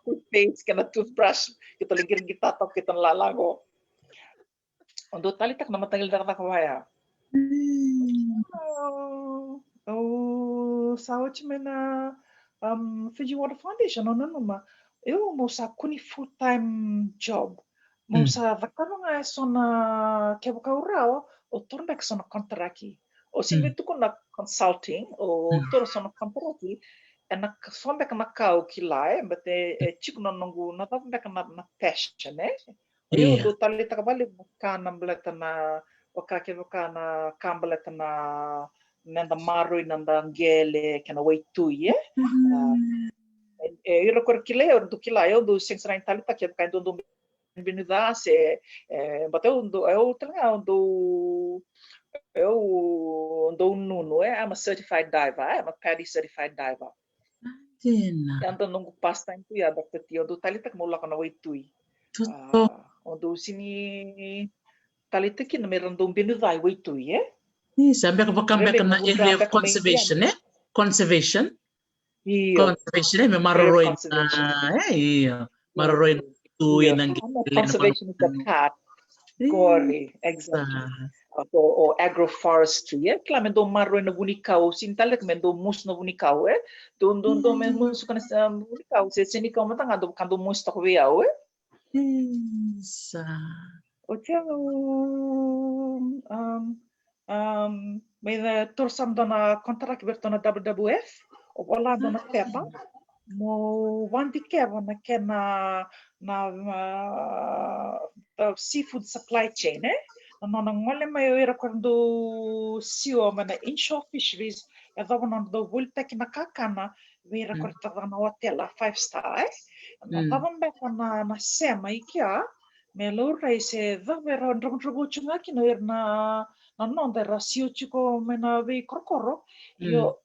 Toothpaste kei na toothbrush, keitou lai qiriqita toka keitou na lala qo. Au dau taleitaka na mataqali cakacaka vaya. Mm. Au, au sa oti mai na, um, Fiji Water Foundation, au nanuma, io, meu sa kune full time job. Meu sa cakava ga eso na, kevaka au rawa, au taura beka eso na konitaraki. Au sega ni tukuna consulting, au taura eso na konitaraki, ena ka, so beka na ka au kila, e, but e, e tiko na noqu, na cava beka na, na passion, e? Io, au dau taleitaka vakalevu na ka na baleta na, vaka, kevaka na ka baleta na, na da maroi na da qele kei na waitui, e. A, e, e ira ko ira kilai au, dou kilai au, dou sega sara ni taleitaka kevaka e dou dau binu ca se, e, but au dau, au tale ga au dau, au dau nunu, e. I'm a certified diver, e. I'm a PADI certified diver. Dina. Ia dau noqu pastime tu ia, Doctor T, au dau taleitaka meu lako na waitui. Totoka. A, au dau sega ni taleitaka kina me ra dau binu ca i waitui, e. Isa, beka vaka beka na area of conservation, e? Conservation. Io. Conservation, e, me maroroi na, e, io. Maroroi na waitui, na qele, na conservation is a part. Qori, exactly. O, o agroforestry, e? Kila me dau maroroi na vunikau, sega ni taleitaka me dau musu na vunikau, e? Dau, dau, dau me musuka na vunikau, se, se ni kau mada ga dau, ka dau musu toka vei au, e? Isa. Oti au, um, um, mai na toro sara dua na kontaraki vei ratou na WWF, au vola dua na pepa, mo vadikeva na kena, na, na, the seafood supply chain, e? Na nona gole mai o ira ko ra dau siwa mai na inshore fisheries, e cava na nona dau volitaki na kakana, vei ira ko ra tara na otela five star, e? Na cava beka na, na sema i kea, me laurai se cava era dravudravua tu ga kina o ira na, na noda era siwa tiko mai na veikorokoro. Io,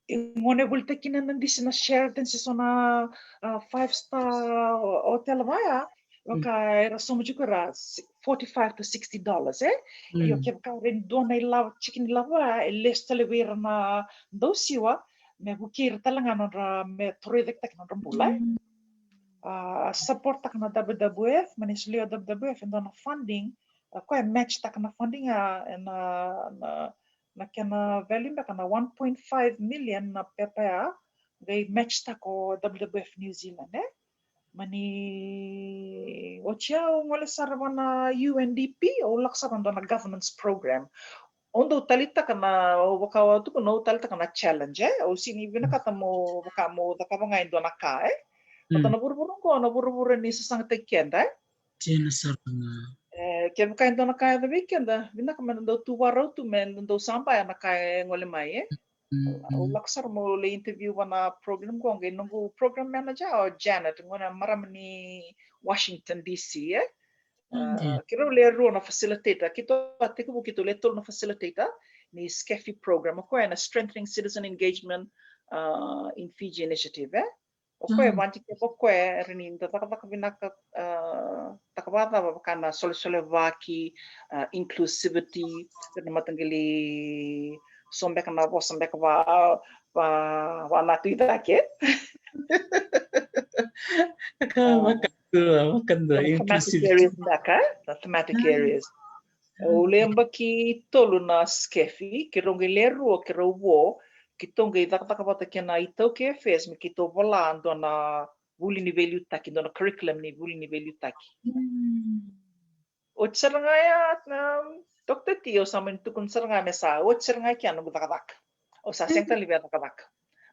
e gone volitaki kina na disi na Sheraton se so na, a, five star o-, hotel vaya, vaka era sauma tiko era si-, forty-five to sixty dollars, e? Io, kevaka e dua na ilavo, tiki ni lavo, e lesu tale vei ira na dau siwa, me vukei ira tale ga nodra, me toroi cakitaka nodra bula, e? A, support taka na WWF, mani solia WWF e dua na funding, a, koya e match taka na funding, a, e na, na, na kena value beka na one point five million na pepa ya, qai match taka o WWF New Zealand, e? Mani oti au gole sara va na UNDP, au lako sara dua na governance program. Au dau taleitaka na, au vaka au tukuna, au taleitaka na challenge, e? Au sega ni vinakata mo, vaka mo cakava ga e dua na ka, e? Vata na vuravura oqo, na vuravura ni sasagataki keda, e? Dina sara ga. E, kevaka e dua na ka e yaco vei keda, vinaka me da dau tu varau tu, me da dau sabaya na ka e gole mai, e? Au lako sara meu lai interview va na program qo, qai noqu program manager o Janet, gone marama ni Washington D C, e? A, keirau le rua na facilitator, keitou a tekivu keitou le tolu na facilitator ni SCEFI program, o koya na Strengthening Citizen Engagement, a, in Fiji Initiative, e? O koya e vadikeva o koya, e rawa ni da cakacaka vinaka, a, taka vakacava vaka na solesolevaki, a, inclusivity, na mataqali so beka na vosa beka va, va, va na tu i cake. Ka vakadua, vakadua, inclusivity. Thematic areas beka, na thematic areas. Au le yabaki tolu na SCEFI, keirau qai le rua, keirau vo, keitou qai cakacaka vata kei na iTaukei Affairs, me keitou vola dua na vuli ni veiliutaki, dua na curriculum ni vuli ni veiliutaki. Oti sara ga ya, na, Doctor T, au sa mani tukuna sara ga me sa, oti sara ga kea noqu cakacaka. Au sa sega tale ni via cakacaka.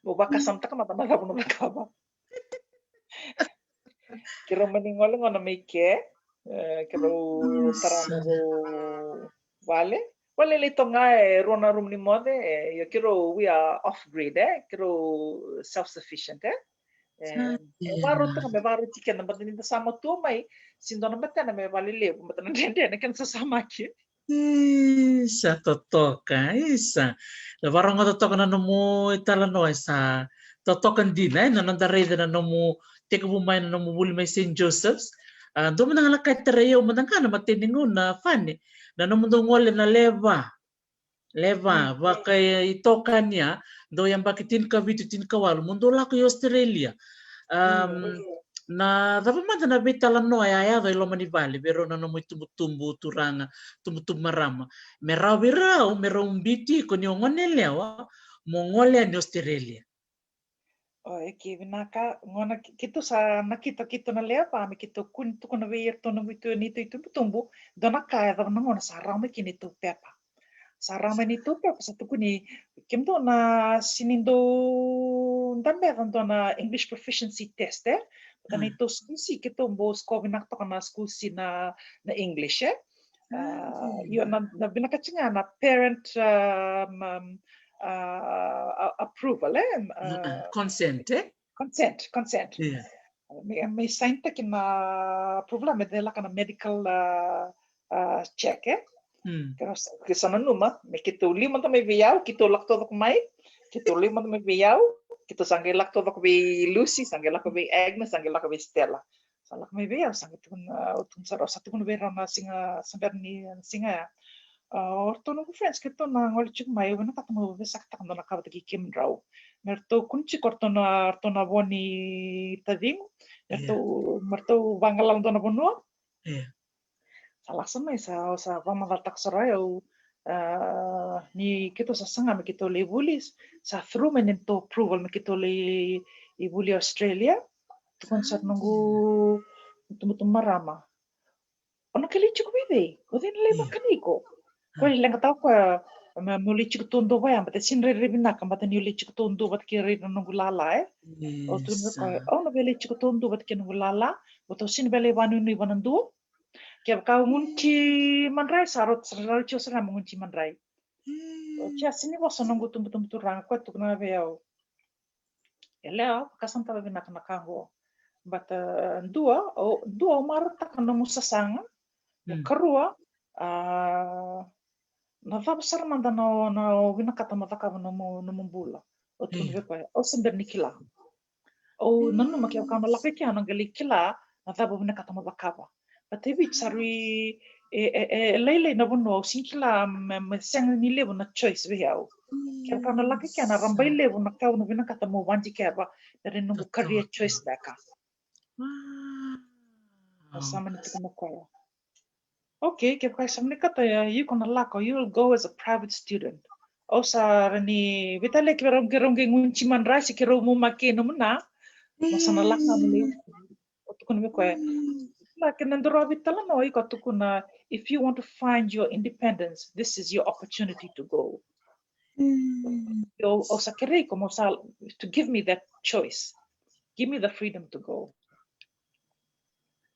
Meu vakasamataka mada na cava na cakava. Keirau mani gole gona mai ke, e, keirau tara noqu vale. Vale lailai toka ga, e rua na rumu ni moce, e, ia keirau, we are off grid, e, keirau self sufficient, e. E, e varau toka, me varau tiko keda, baleta ni da sa matua mai, se dua na betena me vale levu, baleta na dredre na kena sasamaki. Isa, totoka, isa. Da vakarogoca toka na nomu italanoa, isa. Totoka dina, e, na noda raica na nomu tekivu mai na nomu vuli mai Saint Joseph's. A, dua mada ga na ka e tarai au mada ga na imatai ni gauna, Fani, na nomu dau gole na lewe va. Lewe va, vakaitokani ya, dau yabaki tinikavitu, tinikawalu, mo dau lako i Australia. Am, na cava mada na veitalanoa e a yaco i loma ni vale vei rau na nomu itubutubu turaga, tubutubu marama, me rawa vei rau, me rau biuti iko ni o gone yalewa mo gole yani Australia? O, e ke vinaka, gona ke, keitou sa nakita keitou na lewe va, me keitou kua ni tukuna vei iratou na neitou itubutubu, dua na ka e cava na gauna sa rawa mai kina neitou pepa. Sa rawa mai neitou pepa, sa tukuni, kemudou na sega ni dou dabeca dua na English proficiency test, e? Vata na neitou school C, keitou bau score vinaka toka na school C na, na English, e? Ah, io, na, na vinaka tiko ga na parent, um, um, ah, a- approval, eh? Ah, consent, eh? Consent, consent. Yeah. Me, me sign taki na approval, me de laka na medical, ah, ah, check, eh? Mm. Ke sa nanuma me keitou lima mada mai vei au, keitou lako taucoko mai, keitou lima mada mai vei au, keitou sa qai lako taucoko vei Lucy, sa qai lako vei Agnes, sa qai lako vei Stella. Sa lako mai vei au, sa qai tukuna, au tukuna sara, au sa tukuna vei rau na siga, sa bera ni na siga ya. Ah, o ratou noqu friends keitou na gole tiko mai, au vinakata meu veisakataka dua na ka vata kei kemudrau. Me ratou kune tiko o ratou na, ratou na vo ni taciqu, me ratou, me ratou vagalala dua na vanua. Sa lasa mai sa, au sa vakamacalataka sara, au, ah, ni keitou sa saga me keitou lai vuli, sa through mai na neitou approval me keitou lai vuli Australia. Tukuna sara noqu tubutubu marama, o na qai lai tiko vei cei? O cei na lai vakani iko? Ko e leqataka o koya me, meu lai tiko taudua vaya, baleta sega ni rairai vinaka, baleta niu lai tiko taudua vata kei ira na noqu lala, eh? Au tukuna vei koya, au na via lai tiko taudua vata kei noqu lala, baleta au sega ni via lai vanuinui vanadua. Kevaka au gunu ti madrai, sa rauti, sa rauti au sara ga meu gunu ti madrai. Oti a sega ni vosa noqu tubutubu turaga, koya tukuna vei au, Elea, vakasamataka vinaka na ka qo. But, uh, dua, o, dua, au marautaka nomu sasaga. Karua, ah, na cava sara mada na, na o vinakata mo cakava nomu, nomu bula? Au tukuna vei koya, au se bera ni kila. Au nanuma kevaka au na lako i kea au na qai lai kila na cava au vinakata mo cakava. But e Viti sa rui e, e, e lailai na vanua, au sega ni kila, me, me sega ni levu na choice vei au. Kevaka au na lako i kea na rabai levu na ka au na vinakata mo vakadikeva, na noqu career choice beka. Au sa mani tukuna o koya, okay, kevaka e sa vinakata, iko na lako, you will go as a private student. Au sa rawa ni veitalaki vei rau, keirau qai gunu ti madrai se keirau mumaki nomu na. Au sa na lako ga mai. Au tukuna vei koya, na kena dua veitalanoa, iko tukuna, if you want to find your independence, this is your opportunity to go. Au, au sa kerei iko mo sa, to give me that choice. Give me the freedom to go.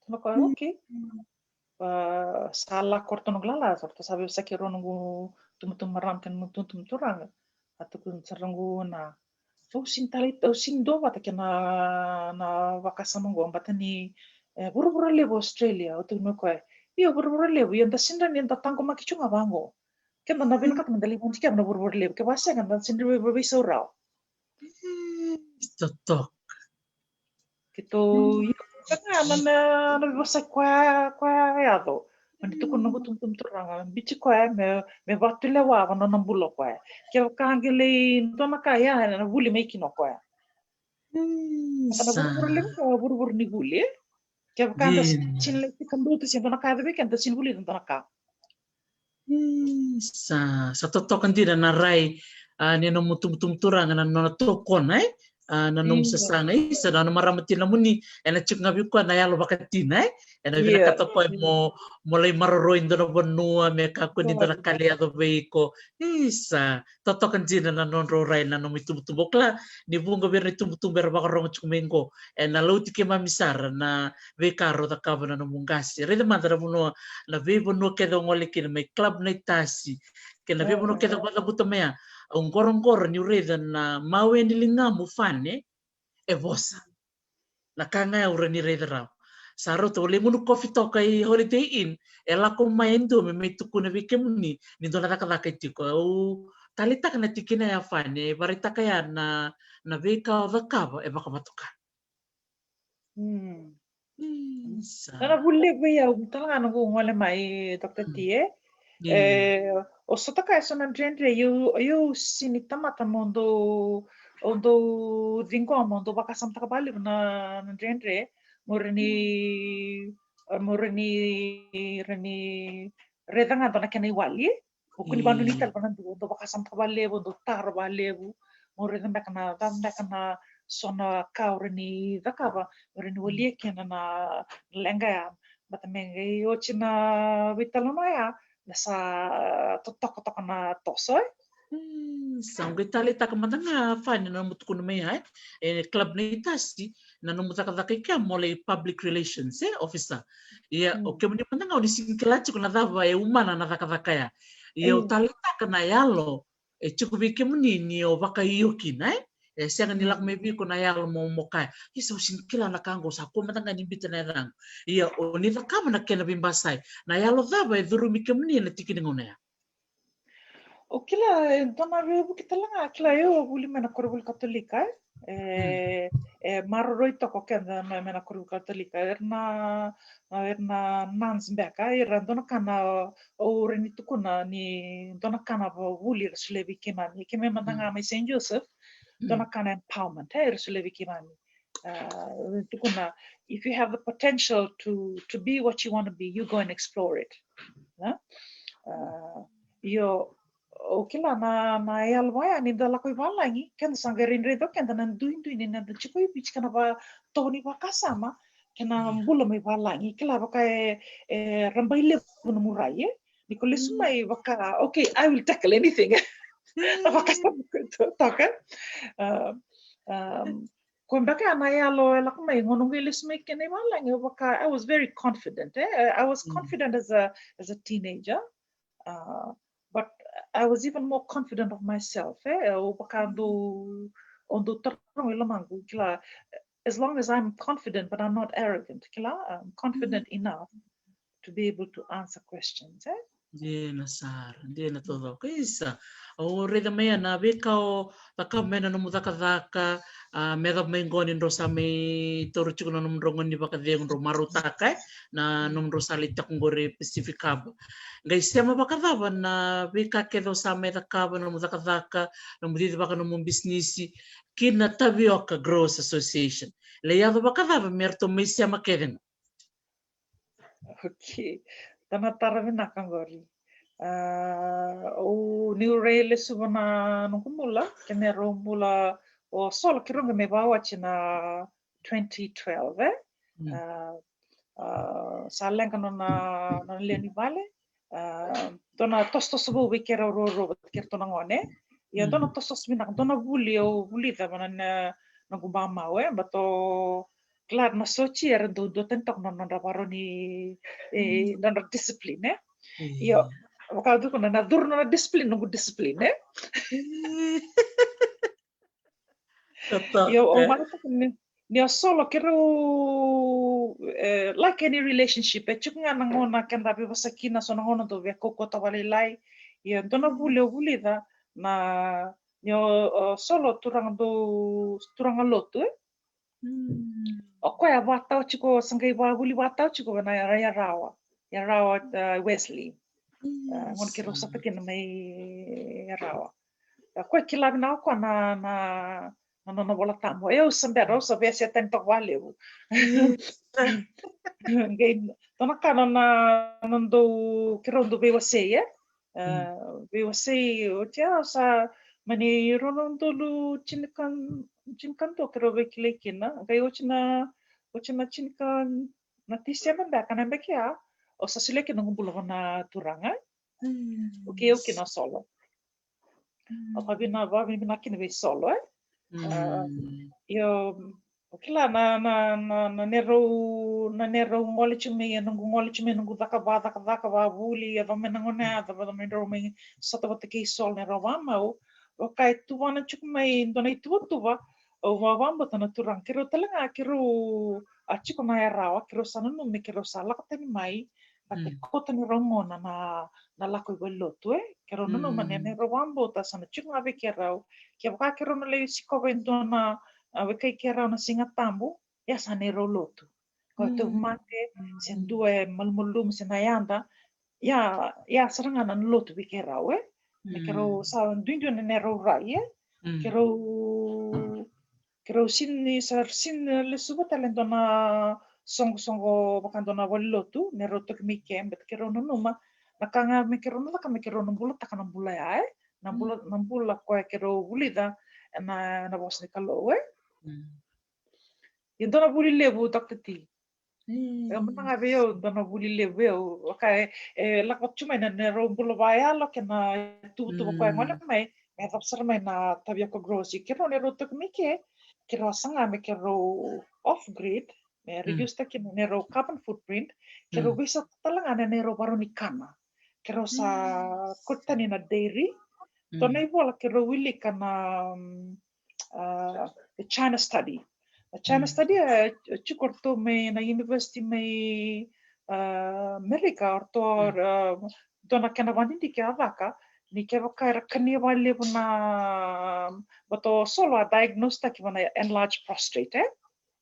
Tukuna o koya, okay. Ah, sa lako o ratou noqu lala, sa ratou sa veivosaki rau noqu tubutubu marama kei na noqu tubutubu turaga. A tukuna sara noqu na, au sega ni tale, au sega ni duavata kei na, na vakasama qo, baleta ni, e, vuravura levu Australia. Au tukuna o koya, io, vuravura levu, ia da sega ni da taqomaki tu ga vaqo. Keda na vinakata meda lai vakadikeva na vuravura levu, kevaka sega da sega ni vei, veisaurawa. Totoka. Keitou, io, sega na, na, na veivosaki koya, koya e yaco. Mani tukuna noqu tubutubu turaga, biuti koya me, me vakatulewa na nona bula o koya. Kevaka qai lai dua na ka ya, ena vuli mai kina o koya. Sa na vuravura levu, na vuravura ni vuli. Kevaka da sega ni lai tiko dutu se dua na ka yaco vei keda, da sega ni vuli dua na ka. Sa, sa totoka dina na rai, a, ni nomu tubutubu turaga na nona tokona, e? A, na nomu sasaga, isa, na nona marama tinamuni, ena tiko ga vei koya na yalo vakatina, e? Ena vinakata o koya mo, mo lai maroroi dua na vanua, me kakua ni dua na ka lai yaco vei iko. Isa, totoka dina na nodrau rai na nomu itubutubu. Au kila ni vuqa vei ira na itubutubu era vakarogo tiko mai qo, ena lauti keimami sara na veika rau cakava na nomu qase. Raica mada na vanua, na veivanua kece o gole kina, mai Club Naitasi kei na veivanua kece o vakacavuta mai ya. Au qoroqoro niu raica na mawe ni ligamu, Fane, e vosa. Na ka ga au rawa ni raica rawa. Sa rauta, au lai gunu kofi toka i Holiday Inn, e lako mai e dua me mai tukuna vei kemuni ni dua na cakacaka e tiko. Au taleitaka na tikina ya, Fane, e vakaraitaka ya na, na veika o cakava e vakavatoka. Sa na vuli levu vei au tale ga noqu gole mai, Doctor T, e? E, au sotava e so na dredre, au, au sega ni tamata mo dau, au dau ciqoma, mo dau vakasamataka vakalevu na, na dredre, mo rawa ni, mo rawa ni, rawa ni raica ga dua na kena iwali, e? Au kua ni vanuinui tale vakadua, au dau vakasamataka vakalevu, au dau taro vakalevu, meu raica beka na cava beka na so na ka au rawa ni cakava, meu rawa ni walia kina na, na leqa ya. Baleta me qai oti na veitalanoa ya, me sa totoka toka na toso, e? Sa qai taleitaka mada ga, Fane, na nomu tukuna mai ya, e? E Club Naitasi, na nomu cakacaka i kea mo lai public relations, e, officer. Ia, o kemuni mada ga o ni sega ni kila tiko na cava e umana na cakacaka ya. Ia, au taleitaka na yalo e tiko vei kemuni ni o vakaio kina, e? E sega ni lako mai vei iko na yalo mo, mo kaya, "Isa, au sega ni kila na ka qo, sa kua mada ga ni biuta na yacaqu." Ia, o ni cakava na kena veibasai. Na yalo cava e curumi kemuni ena tiki ni gauna ya? O kila, e dua na veivuke tale ga, kila, au a vuli mai na koronivuli Katolika, e? E, e maroroi toka o keda mai, mai na koronivuli Katolika. Era na, era na nuns beka, era dua na ka na, au rawa ni tukuna ni dua na ka na vuli era solia vei keimami. Keimami mada ga mai Saint Joseph, dua na ka na empowerment, e, era solia vei keimami. Uh, tukuna, if you have the potential to, to be what you want to be, you go and explore it. Na? Uh, io, o kila na, na yalo vaya ni da lako i valagi, keda sa qai raica o keda na duidui ni da tiko i Viti, ka na va, tau ni vakasama, kei na bula mai valagi, kila vaka e, e rabailevu na murai, e? Ni ko lesu mai vaka, okay, I will tackle anything. Na vakasama ko toka. Um, um, ko beka na yalo e lako mai, gauna qai lesu mai kina i valagi, vaka, I was very confident, e? I was confident as a, as a teenager. Uh, but I was even more confident of myself, e? O vaka dou, o dou taroga i lomaqu, kila, as long as I'm confident, but I'm not arrogant, kila, I'm confident enough to be able to answer questions, e? Dina sara, dina taucoko. Isa, au raica mai na veika o cakava mai na nomu cakacaka, a, me yacova mai qo ni drau sa mai taura tiko na nomudrau gauna ni vakacegu, drau marautaka, e, na nomudrau sa lai tiko qori e Pacific Harbour. Qai sema vakacava na veika kece o sa mai cakava, nomu cakacaka, nomu cicivaka nomu bisinisi, ki na Tavioka Growers Association? Lai yaco vakacava me ratou mai sema kece ga? Okay. Dua na taro vinaka qori. A, au, niu rai lesuva na noqu bula, kei na rau bula o Solo, keirau qai mai vakawati na twenty twelve, e? A, a, sa leqa nona, nona lewe ni vale. A, dua na tosotoso vou vei keirau ruarua vata kei ratou na gone. Ia dua na tosotoso vinaka, dua na vuli au vulica vua na, na noqu mamau, e, baleta kila na sotia era dau duatani toka na nodra varau ni, e, nodra discipline, e. Io, vaka au tukuna, na curu na discipline, noqu discipline, e. Io, au marautaka ni, ni o Solo, keirau, e, like any relationship, e tiko ga na gauna keda veivosaki kina, so na gauna dau veikaukauwa vakalailai. Ia dua na vuli au vulica na, ni o, o Solo turaga dau, turaga lotu, e. O koya a vakatawa tiko, sa qai vakavuli vakatawa tiko vei na Yarawa, Yarawa, a, Wesley. A, gauna keirau sota kina mai Yarawa. A, koya kila vinaka o koya na, na, na nona Vola Tabu. E, au sa bera, au sa veisotaki toka vakalevu. Qai dua na ka na, na, na dau, keirau dau veiwasei, e? A, veiwasei, oti ya sa mani rua na udolu tinikan-, tinikadua keirau veikilai kina. Qai oti na, oti na tinika na Tiseba beka, na yabaki ya, au sa solia kina noqu bula vua na Turaga. Okay, au kina o Solo. Au vakavina-, vakavinavinaka kina vei Solo, e? A, io, o kila na, na, na, na neirau, na neirau gole tiko mai, e, noqu gole tiko mai, noqu caka va, cakacaka vakavuli, e, yaco mai na gauna ya, yaco mai drau mai sota vata kei Solo, neirau vakamau. O koya e tuvana tiko mai dua na ituvatuva, au vakabauta na Turaga. Keirau tale ga, keirau a tiko na Yarawa, keirau sa nanuma me keirau sa lako tani mai, baleta e kauta neirau gauna na, na lako i valenilotu, e. Keirau nanuma ni neirau vakabauta sa na tiko ga vei keirau. Kevaka keirau na lai sikova e dua na, a, wekai keirau na Siga Tabu, ia sa neirau lotu. Ko tauvimate, se dua e malumalumu, se na yada, ia, ia sara ga na lotu vei keirau, e. Me keirau sa duidui na neirau rai, e. Keirau, keirau sini, sa sini lesuva tale dua na soqosoqo vaka dua na valenilotu, neirau toki mai ke, baleta keirau nanuma na ka ga me keirau na caka me keirau na bulataka na bula ya, e. Na bula, na bula koya keirau vulica ena, na vosa ni Kalou, e. Ia dua na vuli levu, Doctor T. E, mada ga vei au, dua na vuli levu, e, au, vaka e, e lako tu mai na neirau bula vakayalo kei na tuvatuva koya e gole mai, me yacova sara mai na Tavioka Growers. Keirau neirau toki mai ke, keirau a saga me keirau off grid, me reduce taki na neirau carbon footprint, keirau veisau tale ga na neirau varau ni kana. Keirau sa kauta tani na dairy, dua na ivola keirau wilika na, um, uh, the China study. Na China study e tiko ratou mai na university mai, uh, America, ratou, uh, dua na kena vadidike a caka ni kevaka era kania valevu na, um, bato solo a diagnose taki va na enlarged prostate, e?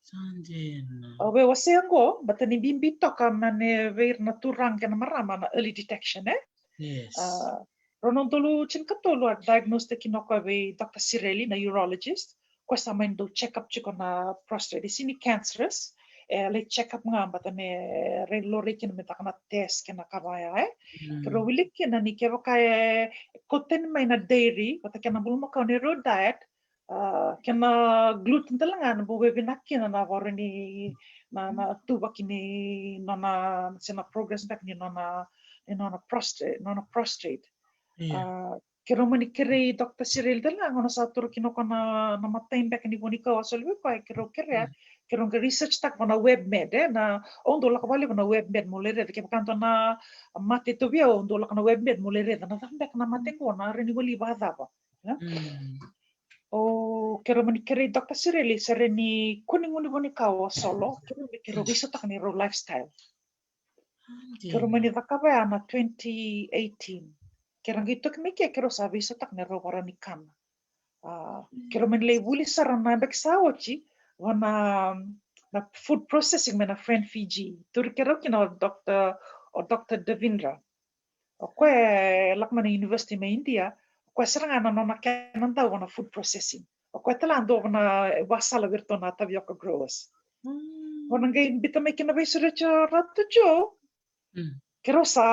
Sa dina. Au via wasea oqo, bata ni bibi toka na ne vei ira na turaga kei na marama na early detection, e? Yes. A, rua na udolu tinikatolu a diagnose taki o koya vei Doctor Cirelli na urologist. Koya sa mai dau check up tiko na prostate. E sega ni cancerous, e lai check up ga bata me rai laurai kina me taka na test kei na ka vaya, e? Keirau wilika kina ni kevaka e kauta tani mai na dairy, vata kei na bulumakau neirau diet, a, kei na gluten tale ga na bau veivinaka kina na varo ni na, na tuvaki ni nona, se na progress beka ni nona, ni nona prostate, nona prostate. A, keirau mani kerei Doctor Cirelli tale ga, gauna sa toro kina o koya na, na matai beka ni vuanikau a soli vei koya, keirau kerea, keirau qai research taka va na WebMed, e, na, au dau lako valevu va na WebMed mo lai raica kevaka dua na mate tauvi au, au dau lako na WebMed mo lai raica na cava beka na mate qo, na rawa ni wali vakacava. O keirau mani kerei Doctor Cirelli se rawa ni kua ni gunu vuanikau o solo, keirau me keirau veisautaka neirau lifestyle. Keirau mani cakava ya na twenty eighteen. Keirau qai toki mai ke keirau sa veisautaka neirau varau ni kana. A, keirau mani lai vuli sara na yabaki sa oti va na, na food processing mai na Friend Fiji. Turi keirau kina o Doctor, o Doctor Davindra. O koya e lako mai na university mai India, o koya sara ga na nona kena dau va na food processing. O koya tale ga dua va na, e, vasala vei iratou na tapioca growers. Au na qai biuta mai kina veisureti o Ratu Joe. Keirau sa,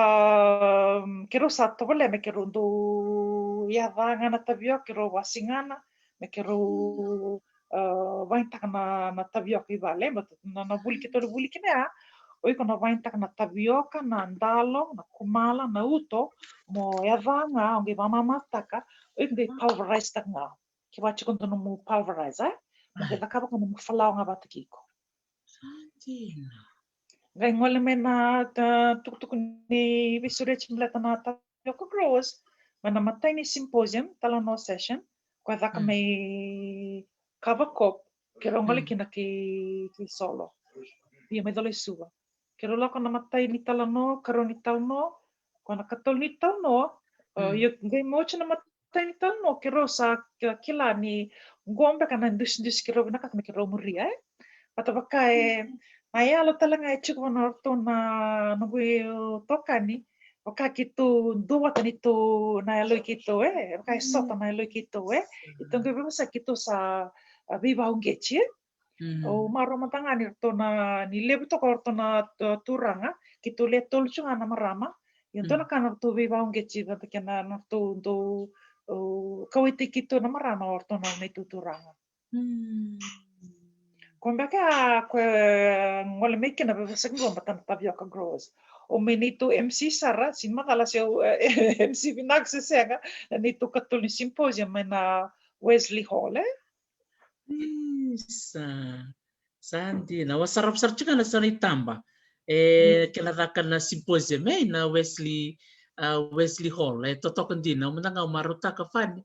keirau sa tovolea me keirau dau yaca ga na tapioca, keirau vasigana, me keirau, a, vakayagataka na, na tapioca i vale, baleta na, na vuli keitou vuli kina ya, o iko na vakayagataka na tapioca, na dalo, na kumala, na uto, mo yaca ga, o qai vakamamatataka, o iko qai pulverize taka ga. Ke vaka tiko dua nomu pulverize, e? Mo qai cakava ko nomu flour ga vata kei iko. Sa dina. Qai gole mai na, a, tukutuku ni veisureti baleta na tapioca growers mai na matai ni symposium, talanoa session, koya caka mai Kava Corp, keirau gole kina ki, ki Solo. Ia mai Colo i Suva. Keirau lako na matai ni talanoa, karua ni talanoa, koya na katolu ni talanoa, a, ia qai mai oti na matai ni talanoa, keirau sa ki-, kila ni qo beka na dusidusi keirau vinakata me keirau muria, e? Vata vaka e, na yalo tale ga e tiko vua na ratou na noqu itokani, vaka keitou duavata ni tou na yalo i keitou, e? Vaka e sota na yalo i keitou, e? Keitou qai veivosa keitou sa, a, veivauqeti, e? Au marau mada ga ni ratou na, ni levu toka o ratou na tu-, turaga, keitou le tolu tu ga na marama, ia dua na ka na ratou veivauqeti vata kei na, na ratou dau, o, kauaitaki keitou na marama o ratou na neitou turaga. Ko beka ko gole mai kina veivosaki qo vata na tapioca growers. O mai neitou M C sara, si macala se o, e, M C vinaka se sega, na neitou katolu ni symposium mai na Wesley Hall, e? Isa. Sa dina, au a sarava sara tiko na so na itaba. E, kena caka na symposium, e, na Wesley, a, Wesley Hall. E totoka dina, au mada ga au marautaka Fani.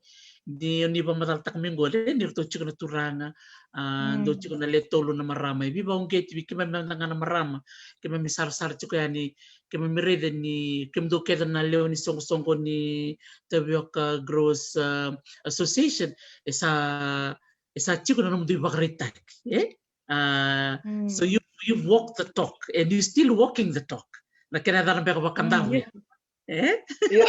Ni, ni vakamacalataka mai qo, e, ni ratou tiko na turaga, a, dou tiko na le tolu na marama. E veivauqeti vei keimami mada ga na marama. Keimami sarasara tiko yani, keimami raica ni, kemudou kece na lewe ni soqosoqo ni Tapioca Growers, a, Association. E sa e sa tiko na nomudou ivakaraitaki, e? A, so you, you've walked the talk and you still walking the talk. Na kena yacana beka vakadavu, e? Io.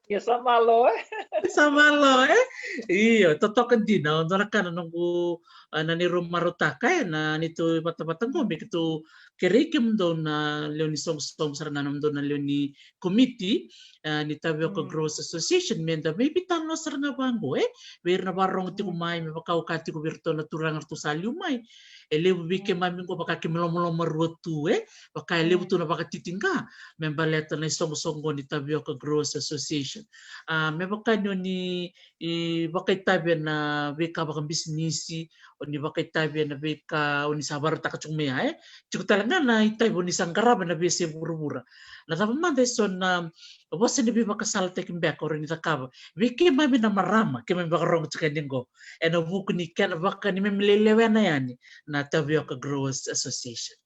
Io, sa malo, e? Sa malo, e? Io, totoka dina, o dua na ka na noqu, a, na neirau marautaka, e, na neitou vatavata qo, me keitou kerei kemudou na lewe ni soqosoqo sara ga, nomudou na lewe ni komiti, a, ni Tapioca Growers Association, meda mai veitalanoa sara ga vaqo, e? Vei ira na vakarorogo tiko mai, me vaka au kaya tiko vei iratou na turaga ratou sa liu mai. E levu vei keimami qo vaka keimami lomaloma rua tu, e? Vaka e levu tu na vakatitiqa me baleta na isoqosoqo ni Tapioca Growers Association. A, me vaka ni o ni, e, vakaitavi ena veika vakabisinisi, O ni vakaitavi ena veika o ni sa varautaka tiko mai ya, e? Tiko tale ga na itavi o ni sa qarava ena veiyasai vuravura. Na cava mada eso na vosa ni veivakasalataki beka o rawa ni cakava vei keimami na marama, keimami vakarogo tiko yani qo, ena vuku ni kena vaka ni memi lai lewena yani na Tavioka Growers Association?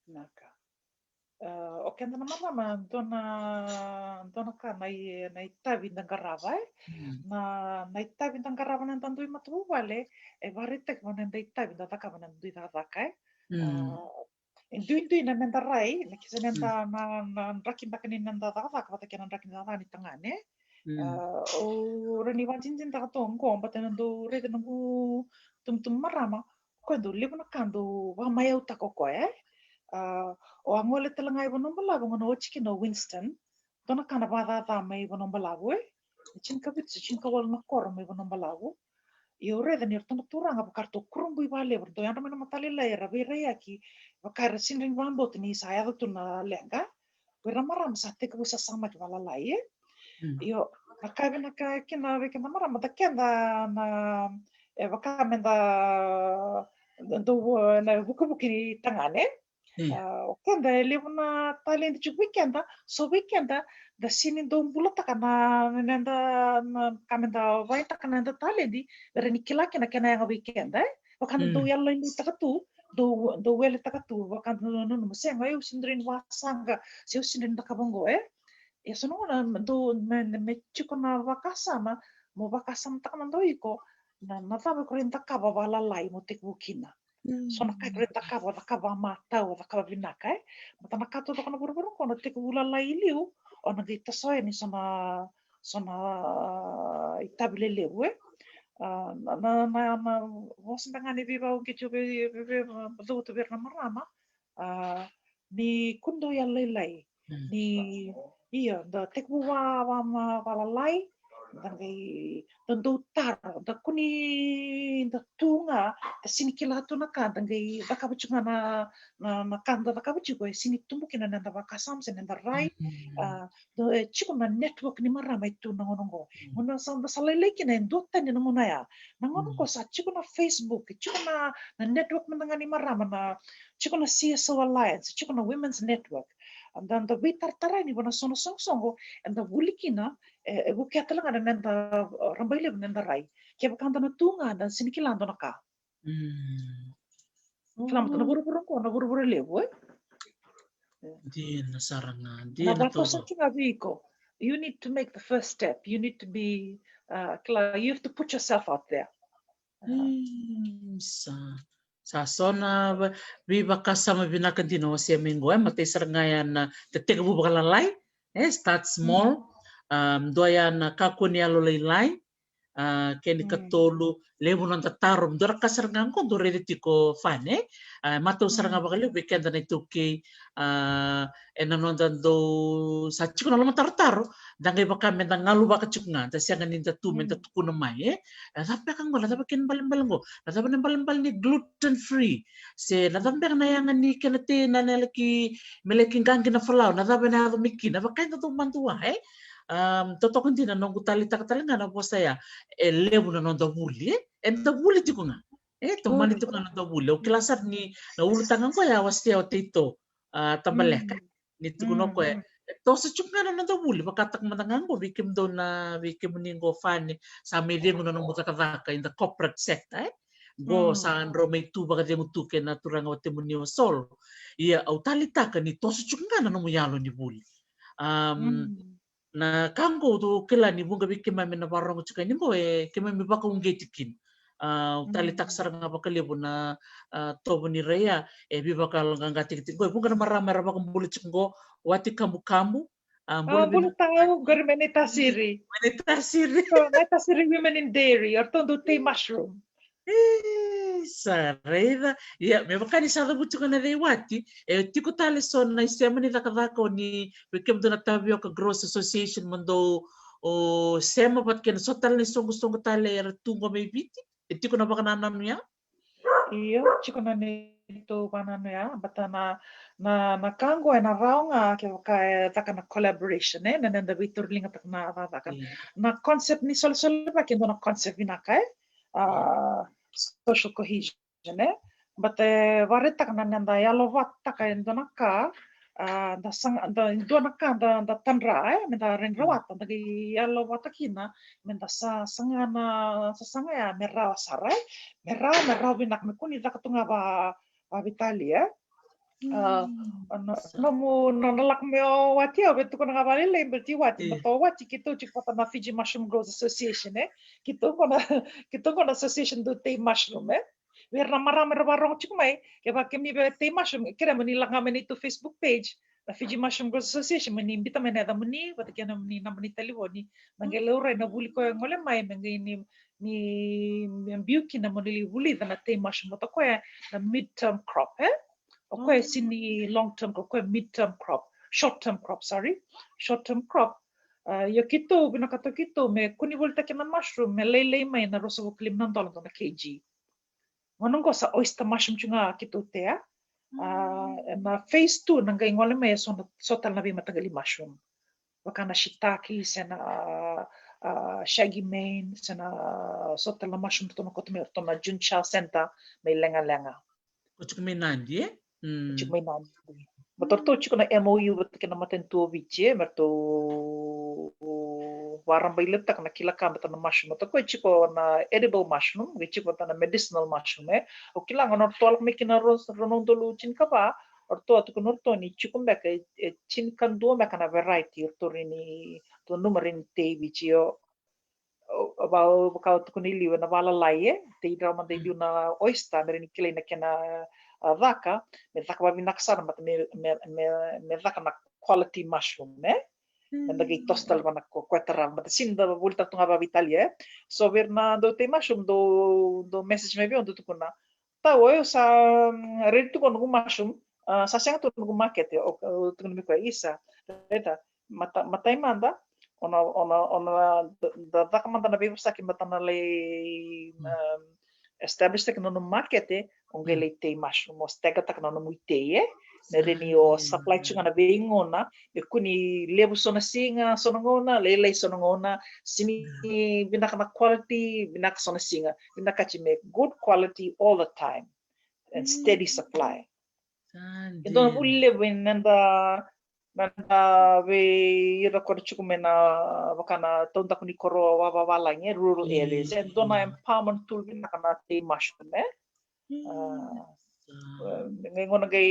Vinaka. E, o keda na marama, dua na, dua na ka na i, na itavi da qarava, e? Mm. Na, na itavi da qarava na noda dui matavuvale, e vakaraitaki vua na noda itavi da cakava na dui cakacaka, e? Mm. E, e duidui na meda rai, na kisa neda, mm, na, na draki beka ni noda cakacaka vata kei na draki ni cakacaka ni tagane. Mm. E, au rawa ni vakadinadinataka toka qo, baleta na dau raica na noqu itubutubu marama, o koya dau levu na ka dau vakamayautaka o koya, e? A, o a gole tale ga i Vanuabalavu, gauna oti kina o Winston, dua na ka na vakacaca mai Vanuabalavu, e? E tinikavitu se tinikawalu na koro mai Vanuabalavu. Ia au raica ni ratou na turaga vaka ratou kurabui vakalevu, ratou yadra mai na matailalai, era veiraiyaki, vaka era sega ni vakabauta ni sa yaco tu na leqa. O ira na marama sa tekivu sasamaki valalai, e? Mm. Io, na ka vinaka kina vei keda marama, da keda na, e, vaka meda, da, da, na vukivuki ni tagane. Mm. A, o keda e levu na taledi tiko vei keda, so vei keda da sega ni dau bulataka na, na, na, na ka meda vakayagataka na noda taledi, me rawa ni kila kina na kena yaga vei keda, e? Vaka da, mm, dau yalolailaitaka tu, dau, dau weletaka tu, vaka da nanuma, sega, au sega ni rawa ni vakasaqa, se au sega ni rawa ni cakava qo, e? Ia so na gauna dau me, me tiko na vakasama, mo vakasamataka mada o iko na, na cava iko rawa ni cakava valalai mo tekivu kina. Mm. So na ka iko rawa ni cakava, cakava matau, cakava vinaka, e? Baleta na ka taucoko na vuravura qo na tekivu lalai i liu, o na qai toso yani so na, so na itavi lelevu, e? A, na, na, na, na vosa beka ga ni veivakauqeti au vei, vei, vei, vei, vei ira na marama, a, ni kua ni dau yalolailai. Mm. Ni, io, da tekivu va, va, va, valalai, da qai, da dau taro, da kua ni da tu ga, da sega ni kila tu na ka, da qai cakava tiko ga na, na, na ka da cakava tiko, e sega ni tubu kina na noda vakasama se na noda rai. Mm. A, da, e tiko na network ni marama e tu na gauna qo. Mm. Gauna sa, da sa lailai kina e duatani na gauna ya. Na gauna qo, mm, sa tiko na Facebook, e tiko na, na network mada ga ni marama, na, tiko na C S O Alliance, tiko na Women's Network. Da, da veitaratara yani vua na so na soqosoqo eda vuli kina, e, e vukea tale ga na noda, e, rabailevu na noda rai. Kevaka da na tu ga, da sega ni kila e dua na ka. Mm. Kila mada na vuravura qo, na vuravura levu, e? Dina sara ga, dina toka. Na vakatoso tiko ga vei iko. You need to make the first step. You need to be, uh, kila, you have to put yourself out there. Mm, sa, sa so na va-, veivakasama vinaka dina o wasea mai qo, e, matai sara ga ya na, da tekivu vakalalai, e, start small. Mm. Um, dua ya na kakua ni yalolailai. A, kena ikatolu, mm, levu na noda taro, dua na ka sara ga qo dau raica tiko Fane, e? A, matau sara ga, mm, vakalevu vei keda na iTaukei, a, ena noda dau sa tiko na lomatarotaro, da qai vaka meda galuvaka tiko ga, da sega ni da tu meda, mm, tukuna mai, e? Na cava beka qo, na cava kena ibalebale qo, na cava na ibalebale ni gluten free, se na cava beka na yaga ni kena tei na, na laki, me laki qaqi na falawa, na cava ena yaco mai kina, vaka eda dau madua, e? Um, totoka dina noqu taleitaka tale ga na vosa ya, e levu na noda vuli, e? Eda vuli tiko ga. E, tomani tiko ga na noda vuli. Au kila sara ni na ulutaga qo ya wasea o Teito, a, Tabaleka. Mm. Ni tukuna o koya, mm, e toso tiko ga na noda vuli, vakataka mada ga qo vei kemudou na, vei kemuni qo Fane, sa mai cegu na nomu cakacaka in the corporate sector, e? Qo, mm, sa drau mai tu vakacegu tu kei na turaga watemuni o Solo. Ia, au taleitaka ni toso tiko ga na nomu yalo ni vuli. Um, mm. Na ka qo au kila ni vuqa vei keimami na vakarorogo tiko yani qo, e keimami vakauqeti kina. A, au taleitaka, mm, sara ga vakalevu na, a, tovo ni rai ya, e veivakayaloqaqataki tiko qo, e vuqa na marama era vakabula tiko qo, Wati Kabukabu, a, bula, a, bula vinaka. Tau, qori mai Naitasiri. Mai Naitasiri. So, Naitasiri Women in Dairy, o ratou dau tei mushroom. E, sa raica. Ia, me vaka ni sa cavuti tiko na cei Wati, e tiko tale so na isema ni cakacaka o ni, vei kemudou na Tavioka Growers Association, mo dou, o, sema vata kei na so tale na isoqosoqo tale era tu qo mai Viti? E tiko na vakanananu ya? Io, tiko na neitou vakanananu ya, baleta na, na, na ka qo ena rawa ga kevaka e caka na collaboration, e, na, na noda veitauriligataka na cakacaka. Io. Na concept ni solesolevaki e dua na concept vinaka, e? A, io. social cohesion, e? But e vakaraitaka na noda yalovataka e dua na ka, a, da saga, da, dua na ka da, da tadra, e, me da rawa ni rawata, da qai yalovata kina, me da sa, saga na, sa saga ya, me rawa sara, e? Me rawa, me rawa vinaka, me kua ni caka tu ga va, vavitali, e? A, a, no, nomu, no, na lako me o wati, au via tukuna ga vakalailai, but i wati, but o wati, keitou tiko vata na Fiji Mushroom Growers Association, e? Keitou qo na, keitou qo na association dau tei mushroom, e? Vei ira na marama era vakarorogo tiko mai, kevaka kemuni via tei mushroom, kerea mo ni lako ga mai na neitou Facebook page, na Fiji Mushroom Growers Association, mo ni biuta mai na yacamuni, vata kei na nomuni naba ni talevoni, me qai laurai na vuli koya e gole mai, me qai ni, ni, me biu kina mo ni lai vulica na tei mushroom vata koya, na mid term crop, e? O koya e sega ni long term crop, o koya e mid term crop, short term crop, sorry, short term crop. A, io keitou, vinakata o keitou me kua ni volitaki na mushroom, me lailai mai na ruasagavulu ka lima na dola dua na kg. Gauna qo sa oyster mushroom tu ga keitou tea. A, na phase two na qai gole mai e so na, so tale na veimataqali mushroom. Vaka na shiitake, se na, a, shaggy mane, se na so tale na mushroom ratou na kauta mai, ratou na Jun Chao Center mai Legalega. O tiko mai Nadi, e? Mm. Tiko mai Nadi. But ratou tiko na M O U vata kei na matanitu o Viti, e, me ratou vakarabailetaka na kila ka vata na mushroom. Vata koya tiko na edible mushroom, qai tiko vata na medicinal mushroom, e. O kila ga na ratou lako mai kina rua, rua na udolu tinikava, o ratou a tukuna o ratou ni tiko beka e, e tinikadua beka na variety, o ratou rawa ni, ratou nanuma rawa ni tei Viti, o, o, o, vaka au tukuna i liu ena valalai, e, tei rawa mada i liu na oyster, me rawa ni kilai na kena, a, caka, me caka vavinaka sara, mata me, me, me, me caka na quality mushroom, e? Me da qai toso tale vana ko, koya tarava, mata sega ni da volitaka tu ga vavitali, e? So vei ira na dau tei mushroom, dau, dau message mai vei au, dau tukuna, "Tau, o yau sa, mm, ready tu qo noqu mushroom, a, sa sega tu noqu makete." O, o tukuna mai koya, "Isa, raica, mata, matai mada, o na, o na, o na da, da caka mada na veivosaki, mata na lai, um, establish taki na nomu makete, o qai lai tei mushroom, o stagger taka na nomu itei, e? Me rawa ni o supply tu ga na veigauna, me kua ni levu so na siga, so na gauna, lailai so na gauna, sega ni vinaka na quality, vinaka so na siga, vinakati me good quality all the time and steady supply." E dua na vuli levu ena noda, noda vei ira ko ra tiko mai na vaka na taudaku ni koro vavavalagi, e, rural areas. E dua na empowerment tool vinaka na tei mushroom, e? A, qai gauna qai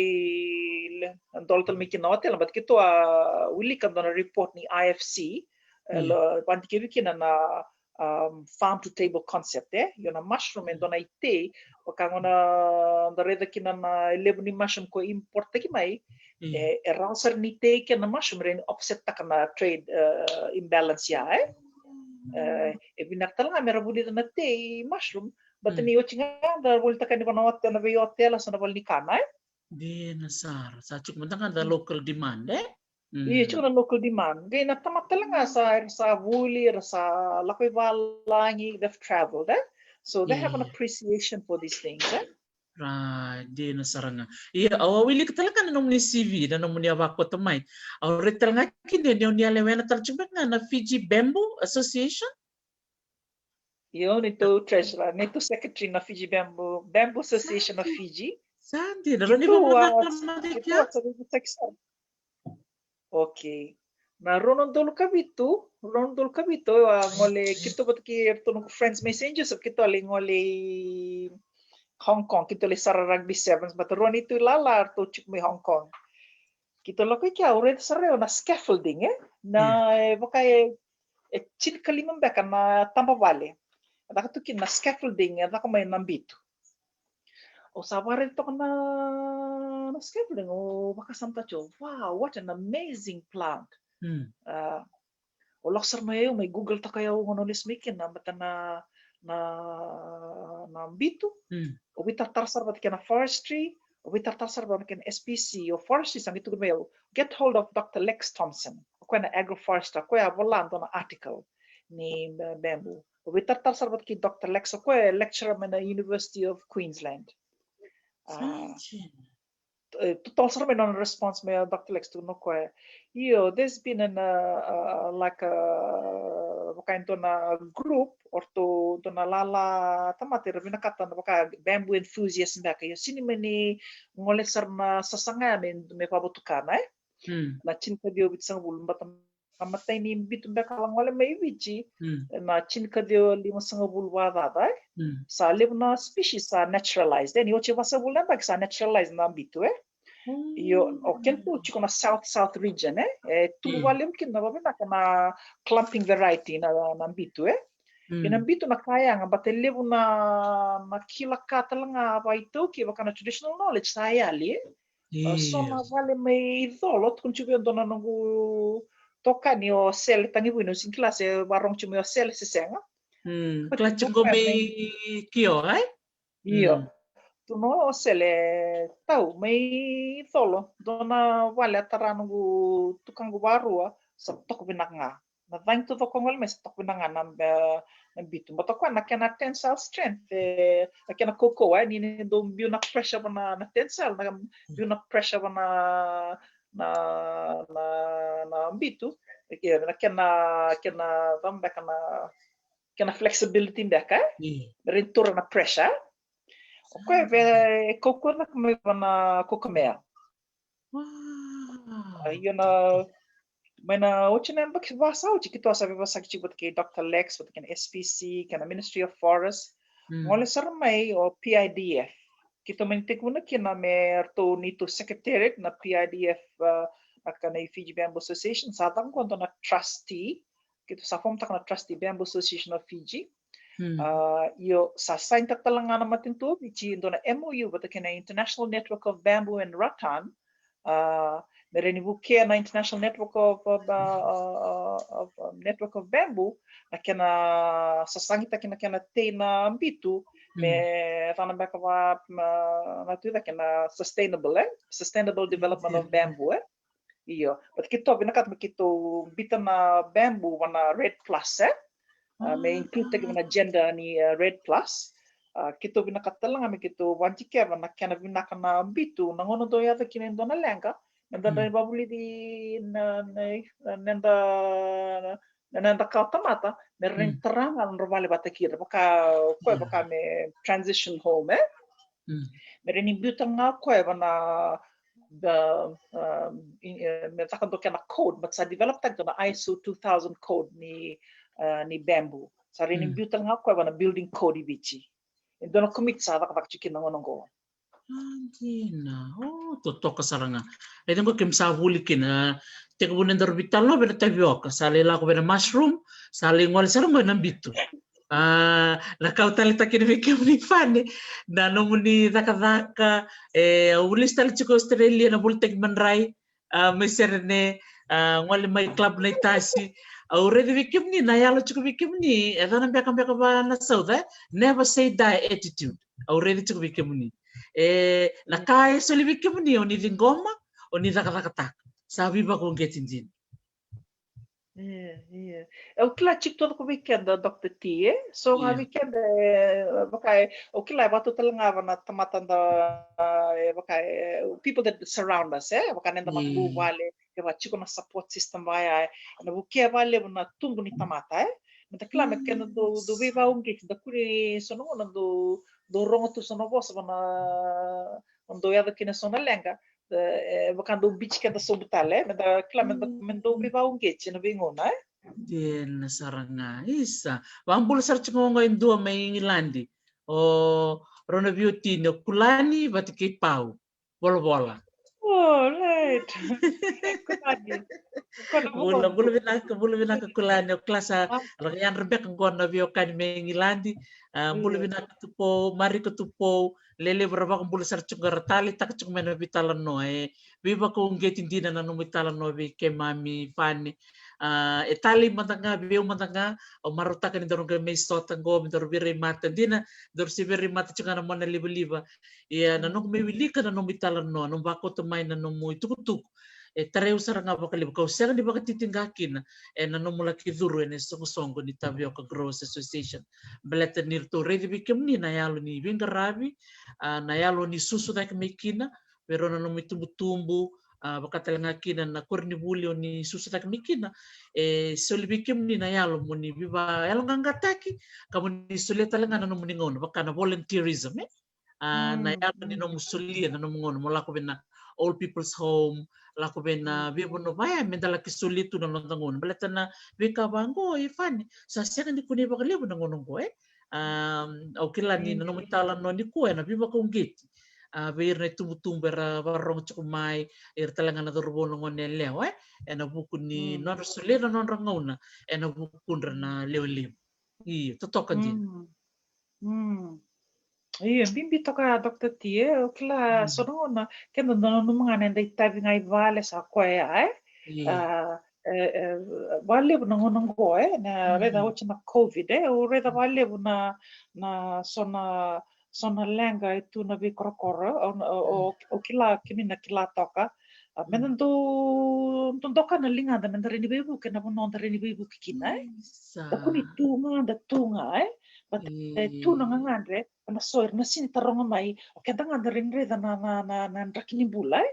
le, dola tale mai kina na otela, but keitou a wilika dua na report ni I F C, e, la, vakadikevi kina na, um, farm to table concept, e? Io na mushroom e dua na itei, vaka gauna da raica kina na levu ni mushroom ko import taki mai, e, e rawa sara ni tei kina na mushroom, rawa ni offset taka na trade, e, imbalance ya, e? E, e vinaka tale ga me ra vulica na tei mushroom, but ni oti ga da volitaka ni vana otela, na vei otela, sa na vale ni kana, e? Dina sara, sa tiko mada ga na local demand, e? Ia, tiko na local demand. Qai na tamata tale ga sa, era sa vuli, era sa lako i valagi, they've traveled, e? So they have an appreciation for these things, e? Right, dina sara ga. Ia, au a wilika tale ga na nomuni C V, na nomuni a vakota mai. Au raica tale ga kina ni o ni a lewena tale tiko beka ga na Fiji Bamboo Association. Io, neitou treasurer, neitou secretary na Fiji Bamboo, Bamboo Association of Fiji. Sa dina, rawa ni vakamatata mada kina. Okay. Na rua na udolu ka vitu, rua na udolu ka vitu, au a gole keitou vata kei iratou noqu friends mai Saint Joseph, keitou a lai gole i Hong Kong, keitou lai sara rugby sevens, but rua neitou ilala ratou tiko mai Hong Kong. Keitou lako i kea, au raica sara au na scaffolding, e? Na, e vaka e, e tinikalima beka na taba vale. E caka tu kina na scaffolding, e caka mai na bitu. Au sa vakaraica toka na, na scaffolding, au vakasamataka tiko, wow, what an amazing plant. A, au lako sara mai au, mai Google taka au, gauna au lesu mai kina, baleta na, na, na bitu. Au veitaratara sara vata kei na forestry, au veitaratara sara vata kei na S P C, o forestry sa qai tukuna mai au, get hold of Doctor Lex Thompson. O koya na agroforester, o koya a vola dua na article ni, e, bamboo. Au veitaratara sara vata kei Doctor Lex, o koya e lecturer mai na University of Queensland. A, e, totola sara mai na nona response mai o Doctor Lex, tukuna o koya, io, there's been an, uh, uh, like a, vaka e dua na group, o ratou dua na lala tamata era vinakata na vaka bamboo enthusiast beka, io, sega ni mani gole sara na sasaga ya me, me vakavotukana, e? Na tinikaciwa vitusagavulu, baleta na imatai ni bitu beka la gole mai Viti, na tinikaciwa limasagavulu vakacaca, e? Sa levu na species sa naturalized, e? Ni oti e vasagavulu na yabaki sa naturalized na bitu, e? Io, o keitou tiko na south, south region, e? E tu vakalevu kina na vavinaka na clumping variety na, na bitu, e? Ia na bitu na ka yaga, baleta e levu na, na kila ka tale ga vakaitaukei, vaka na traditional knowledge sa yali, e? A, so na vale mai Colo, tukuna tiko vei au dua na noqu tokani o Sele Tagivuini, au sega ni kila se varogo tiko mai o Sele se sega. Kila tiko mai Kio, e? Io. Tukuna o Sele, tau mai Colo, dua na vale a tara noqu tukaqu vakarua, sa toka vinaka ga. Na cagi taucoko gole mai sa toka vinaka ga na, e, na bitu. Baleta o koya na kena tensile strength, e, na kena kaukauwa, e, ni, ni dau biu na pressure va na, na tensile, na biu na pressure va na, na, na, na bitu, e, na kena, kena, cava beka na, kena flexibility beka, e? Me rawa ni taura na pressure. O koya e kaukauwa cake mai va na Cocoa Mayo. A, io, na, mai na oti na yabaki va sa oti, keitou sa veivosaki tiko vata kei Doctor Lex, vata kei na S P C, kei na Ministry of Forest. Gole sara mai o P I D F. Keitou mai tekivuna kina me ratou neitou secretariat na P I D F, a, na ka na Fiji Bamboo Association, sa caka qo dua na trustee, keitou sa form taka na trustee Bamboo Association of Fiji. A, io, sa sign taka tale ga na matanitu o Viti e dua na M O U vata kei na International Network of Bamboo and Rattan. A, me rawa ni vukea na International Network of, of, uh, of, um, Network of Bamboo na kena sasagitaki na kena tei na bitu me caka beka va na, na tu cake na sustainable, e? Sustainable development of bamboo, e? Io, but keitou vinakata me keitou biuta na bamboo va na red plus, e? A, me include taki va na agenda ni, e, red plus. A, keitou vinakata tale ga me keitou vakadikeva na kena vinaka na bitu, na gauna dau yaco kina e dua na leqa, me da dau vakavulici na, na, na, na, na, na, na kawa tamata, me rawa ni tara ga na nodra vale vata kei ira, vaka o koya vaka me transition home, e? Me rawa ni biuta ga o koya va na, the, um, in, e, me caka dua kena code, but sa develop taki dua na I S O two thousand code ni, e, ni bamboo. Sa rawa ni biuta ga o koya va na building code i Viti. E dua na committee sa cakacaka tiko kina na gauna oqo. A, dina. O, totoka sara ga. Raica qo keimami sa vuli kina. Tekivu ni daru veitalanoa vei na tavioka, sa lai lako vei na mushroom, sa lai gole sara qo ena bitu. A, na ka au taleitaka kina vei kemuni Fane, na nomuni cakacaka, e, au lesu tale tiko Australia na volitaki madrai, a, mai Serene, a, gole mai Club Naitasi. Au raica vei kemuni na yalo tiko vei kemuni, e cana beka beka va na South, e? Never say die attitude. Au raica tiko vei kemuni. E, na ka e soli vei kemuni, o ni ciqoma, o ni cakacakataka. Sa veivakauqeti dina. Ia, ia. Au kila tiko taucoko vei keda, Doctor T, e? So ga vei keda, e, vaka, e, au kila e vakatau tale ga va na tamata da, e, vaka, e, people that surround us, e? Vaka na noda matavuvale, e, vaka tiko na support system vaya, e. Na vukea vakalevu na tubu ni tamata, e? Me da kila me keda dau, dau veivakauqeti, da kune so na gauna dau, dau rogo tu so na vosa va na, dau yaco kina so na leqa, e, e, vaka dau biuti keda sobu tale, e, me da kila me da, me dau veivakauqeti ena veigauna, e? Dina sara ga, isa. Vakabula sara tiko qo e dua mai Igiladi. O rau na veiwatini, o Kulani vata kei Pau. Volavola. Oh, right. Kulani. Bula, bula vinaka, bula vinaka Kulani. Au kila sa ra yadra beka qo na veiwekani mai Igiladi. A, bula vinaka Tupou, Marika Tupou, lelevu ra vakabula sara tiko qo, ra taleitaka tiko mai na veitalanoa, e veivakauqeti dina na nomu italanoa vei keimami Fane. A, e talei mada ga, vei au mada ga, au marautaka ni daru qai mai sota qo, me daru veirai mata dina, daru se veirai mata tiko ga na monalivaliva. Ia na noqu mai wilika na nomu italanoa, nomu vakauta mai na nomu itukutuku, e tarai au sara ga vakalevu, kau sega ni vakatitiqa kina ena nomu laki curu ena isoqosoqo ni Tavioka Growers Association. Baleta ni ratou raici vei kemuni na yalo ni veiqaravi, a, na yalo ni susu cake mai kina, vei rau na nomu itubutubu, a, vaka tale ga kina na koronivuli o ni susu cake mai kina, e soli vei kemuni na yalo mo ni veivakayaloqaqataki, ka mo ni solia tale ga na nomuni gauna, vaka na volunteerism, e? A, na yalo ni nomu solia na nomu gauna mo lako vei na old people's home, lako vei na veivanua vaya me da laki solia tu na noda gauna. Baleta na veika vaqo, e Fani, sa sega ni kunei vakalevu na gauna oqo, e? A, au kila ni na nomu italanoa nikua ena veivakauqeti, a, vei ira na itubutubu era vakarorogo tiko mai, ira tale ga na cauravou, na gone yalewa, e? Ena vuku ni nodra solia na nodra gauna ena vukudra na lewe levu. Io, totoka dina. Mm. Mm. Io, bibi toka, Doctor T, e, o kila, so na gauna keda dau nanuma ga na eda itavi ga i vale sa koya, e? Io. A, e, e, vakalevu na gauna oqo, e, na raica oti na COVID, e, au raica vakalevu na, na so na, so na leqa e tu na veikorokoro, o, o, o, o kila, kemuni na kila toka, a, meda dau, dau doka na ligada meda rawa ni veivuke na vanua da rawa ni veivuke kina, e? Isa. Da kua ni tu ga, da tu ga, e? But e tu na gagadre, na so era na sini taroga mai, o keda ga da rawa ni raica na, na, na, na draki ni bula, e?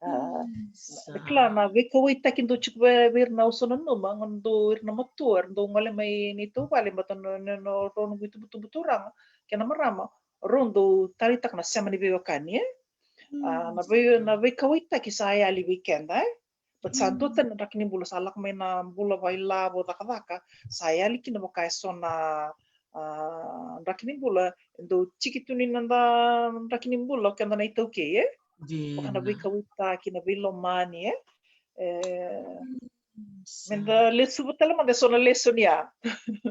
A, isa. Da kila na veikauwaitaki dau tiko vei, vei ira na, au sa nanuma, gauna dau ira na matua era dau gole mai neitou vale, but na, na, na rau noqu itubutubu turaga kei na marama, rau dau taleitaka na sema ni veiwekani, e? A, na vei, na veikauwaitaki sa yali vei keda, e? But sa dua tani na draki ni bula, sa lako mai na bula vakailavo, cakacaka, sa yali kina vaka e so na, a, draki ni bula, e dau tiki tu ni noda draki ni bula o keda na iTaukei, e? Vaka na veikauwaitaki, na veilomani, e? E, meda lesuva tale mada e so na lesoni ya.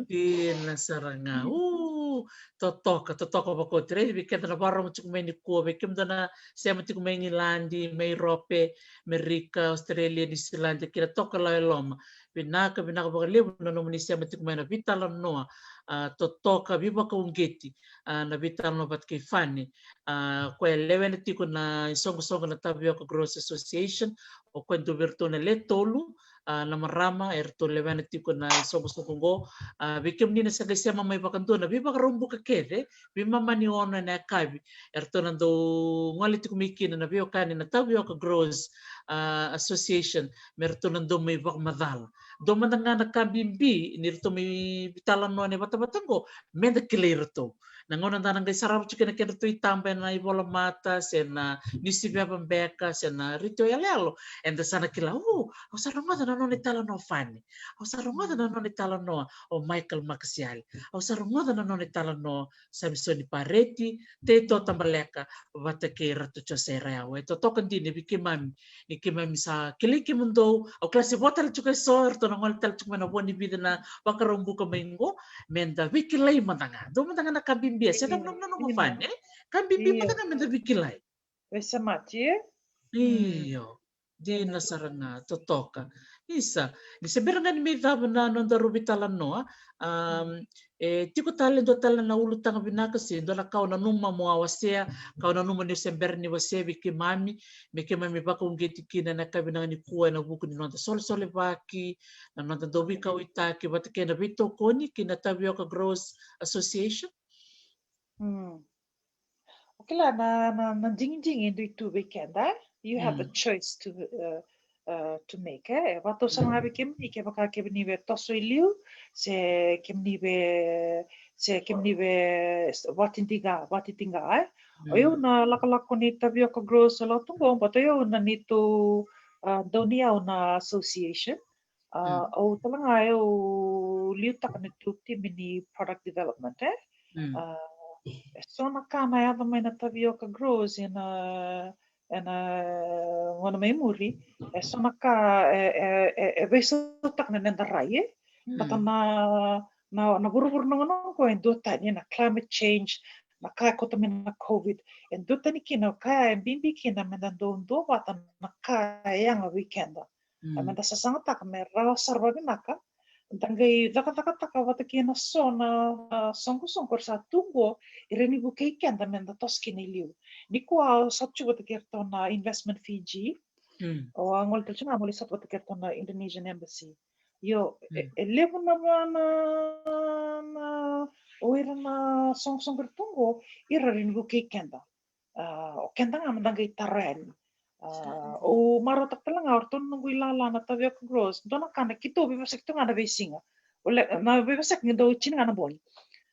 Dina sara ga. U, totoka, totoka vakaoti. Raici vei keda na vakarorogo tiko mai nikua, vei kemudou na sema tiko mai Igiladi, mai Europe, Amerika, Australia, Niusiladi, kina toka lau e loma. Vinaka, vinaka vakalevu na nomuni sema tiko mai na veitalanoa, a, totoka, veivakauqeti, a, na veitalanoa vata kei Fani, a, koya e lewena tiko na isoqosoqo na Tavioka Growers Association, o koya dua vei iratou na le tolu, a, na marama eratou lewena tiko na isoqosoqo oqo. A, vei kemuni na sa qai sema mai vakadua, na Veivakaraubuka kece, veimama ni ono ena yakavi, eratou na dau gole tiko mai kina na veiwekani na Tavioka Growers, a, Association, me ratou na dau mai vakamacala. Dua mada ga na ka bibi ni ratou mai veitalanoa ena ivatavata oqo, meda kilai iratou. Na gauna da na qai sarava tiko ena kedratou itaba ena ivolamata, se na niusiveva beka, se na retio yaloyalo, eda sa na kila, o, au sa rogoca na nona italanoa o Fani, au sa rogoca na nona italanoa o Michael Makasiali, au sa rogoca na nona italanoa o Samisoni Pareti, Teito Tabaleka, vata kei Ratu Jose Rayau. E totoka dina vei keimami ni keimami sa kilai kemudou. Au kila se vo tale tiko e so eratou na gole tale tiko mai na vo ni vica na Vakaraubuka mai qo, meda veikilai mada ga. Dua mada ga na ka bibi, se cava na nomu nanuma, Fani, e? Ka bibi mada ga meda veikilai. Veisemati, e? Io. Dina sara ga, totoka. Isa, ni se bera ga ni mai cava na nodaru veitalanoa, am, e tiko tale dua tale na ulutaga vinaka se dua na ka o nanuma mo a wasea, ka o nanuma ni o se bera ni wasea vei keimami, me keimami vakauqeti kina ena yakavi vinaka nikua ena vuku ni noda solesolevaki, na noda dau veikauwaitaki vata kei na veitokoni kei na Tavioka Growers Association. Mm. O kila na, na, na digidigi e dui tu vei keda, e? You have a choice to, uh, uh, to make, e? E vakatou sara ga vei kemuni, kevaka kemuni via toso i liu, se kemuni via, se kemuni via vakatitiqa, vakatitiqa, e? O yau na lakolako ni Tavioka Growers e lako tu qo, but o yau na neitou, uh, dauniyau na association. A, au tale ga au liutaka na neitou timi ni product development, e? A, e so na ka na yaco mai na Tavioka Growers ena, ena gauna mai muri, e so na ka e, e, e, e veisautaka na neda rai, e? Vata na, na, na vuravura na gauna oqo e dua tani na climate change, na ka e koto mai na COVID, e dua tani kina, ka e bibi kina meda dau duavata na ka e yaga vei keda. A, meda sasagataka me rawa sara vavinaka, da qai cakacakataka vata kei na so na, a, soqosoqo era sa tu qo, e rawa ni vukei keda meda toso kina i liu. Nikua au sa tu vata kei ratou na Investment Fiji, o a gole tale tu ga, a gole sa tu vata kei ratou na Indonesian Embassy. Io, e, e levu na, na, na, o ira na soqosoqo era tu qo, ira rawa ni vukei keda. A, o keda ga meda qai taro yani. A, au marautaka tale ga o ratou na noqu ilala na Tavioka Growers, dua na ka na keitou veivosaki tu ga na veisiga. O le, na veivosaki qai dau tini ga na bogi.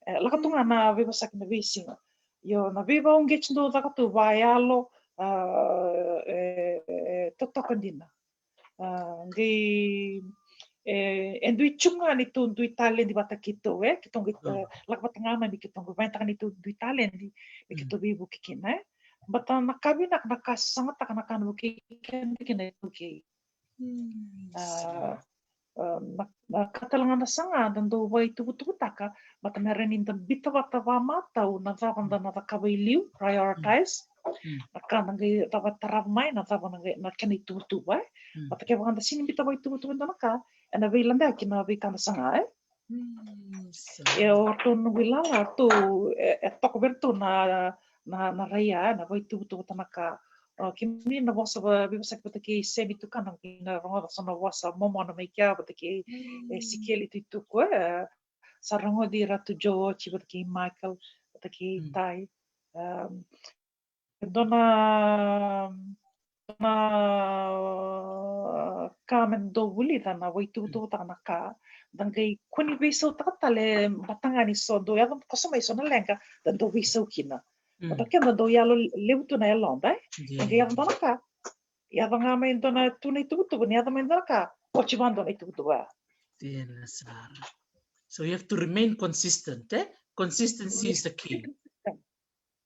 E, lako tu ga na veivosaki na veisiga. Io, na veivauqeti dau caka tu vakayalo, a, e, e, totoka dina. A, qai, e, e dui tu ga neitou dui taledi vata keitou, e, keitou qai, e, lako vata ga mai me keitou qai vakayagataka neitou dui taledi me keitou veivuke kina, e. Baleta na ka vinaka, na ka sasagataka, na ka na vukei keda kina e vukei. A, a, na, na ka tale ga na saga da dau vakaituvutuvutaka, baleta me rawa ni da biuta vata vakamatau na cava da na cakava i liu, prioritize. Na ka na qai cava tarava mai, na cava na qai, na kena ituvatuva, e. Baleta kevaka da sega ni biuta vakaituvatuva e dua na ka, ena veiladeyaki na veika da saga, e. E, o ratou na noqu ilala tu, e, e toka vei ratou na, na, na rai ya, e, na vakaituvatuva vata na ka. O, kemuni na vosa va-, veivosaki vata kei Semi Tukana, kei na rogoca so na vosa momona mai kea vata kei, e, Sikeli Tuituku, e, sa rogoci Ratu Joe oti vata kei Michael, vata kei Tai. Um, e dua na, na ka me dau vulica na vakaituvatuvataka na ka, da qai kua ni veisautaka tale, baleta ga ni so dau yaco koso mai so na leqa, da dau veisau kina. Baleta keda dau yalo levu tu na yaloda, e? Da qai yaco dua na ka, yaco ga mai dua na tu na ituvatuva, ni yaco mai dua na ka, oti vua dua na ituvatuva. Dina sara. So you have to remain consistent, e? Consistency is the key.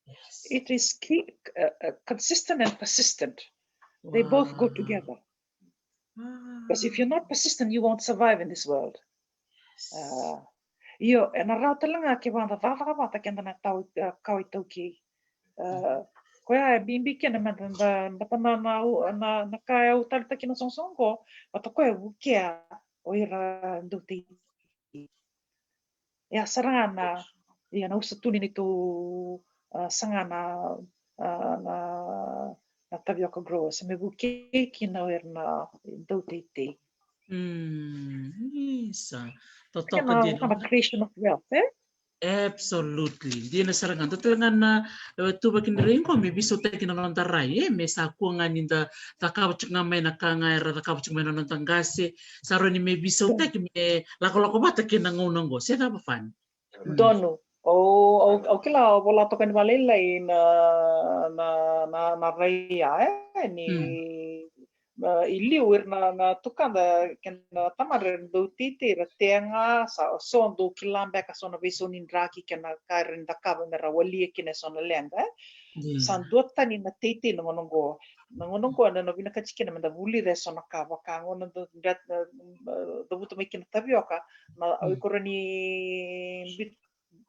Yes. It is key, uh, uh, consistent and persistent. They both go together. Because if you're not persistent, you won't survive in this world. Yes. Uh, io, ena rawa tale ga kevaka da cakacaka vata keda na tau, uh, kawa iTaukei. Uh, koya e bibi kina meda, da, baleta na, na, na, na ka e au taleitaka kina soqosoqo qo, baleta koya e vukea o ira dau tei Ia sara ga na, ia na usa tu ni neitou, a, saga na, a, na, na Tavioka Growers me vukei kina o ira na dauteitei. Mm, isa. Totoka dina. Na creation of wealth, e? Absolutely. Dina sara ga. Dua tale ga na, e, tuvaki ni rai qo me veisautaki na noda rai, e, me sa kua ga ni da cakava tiko ga mai na ka ga era cakava tiko mai na noda qase, sa rawa ni me veisautaki me lakolako vata kei na gauna qo. Se cava, Fani? Donu. Au, au, au kila o vola toka ni valailai na, na, na, na rai ya, e, ni, e, i liu ira na, na tukada kei na tamada era dauteitei, era tea ga, sa so dau kila beka so na veisau ni draki kei na ka era ni cakava me ra walia kina e so na leqa, e. Sa dua tani na teitei na gauna qo. Na gauna qo na, na vinakati kina meda vulica e so na ka vaka gauna da, da, da, da cavuta mai kina tavioka, na, o iko rawa ni bi-,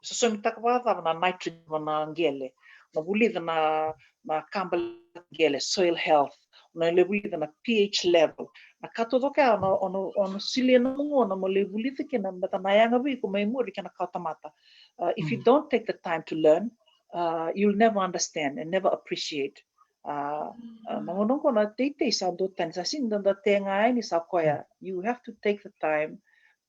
sosomitaka vakacava na nitrogen na qele. Na vulica na, na ka baleta na qele, soil health. Na lai vulica na pH level. Na ka taucoko ya, o na, o na, o na solia na gauna mo lai vulica kina, baleta na yaga vei iko mai muri kei na kawa tamata. Uh, if you don't take the time to learn, uh, you'll never understand and never appreciate. Uh, uh, na gauna qo na teitei sa dua tani, sa sega ni da tea ga yani, sa koya. You have to take the time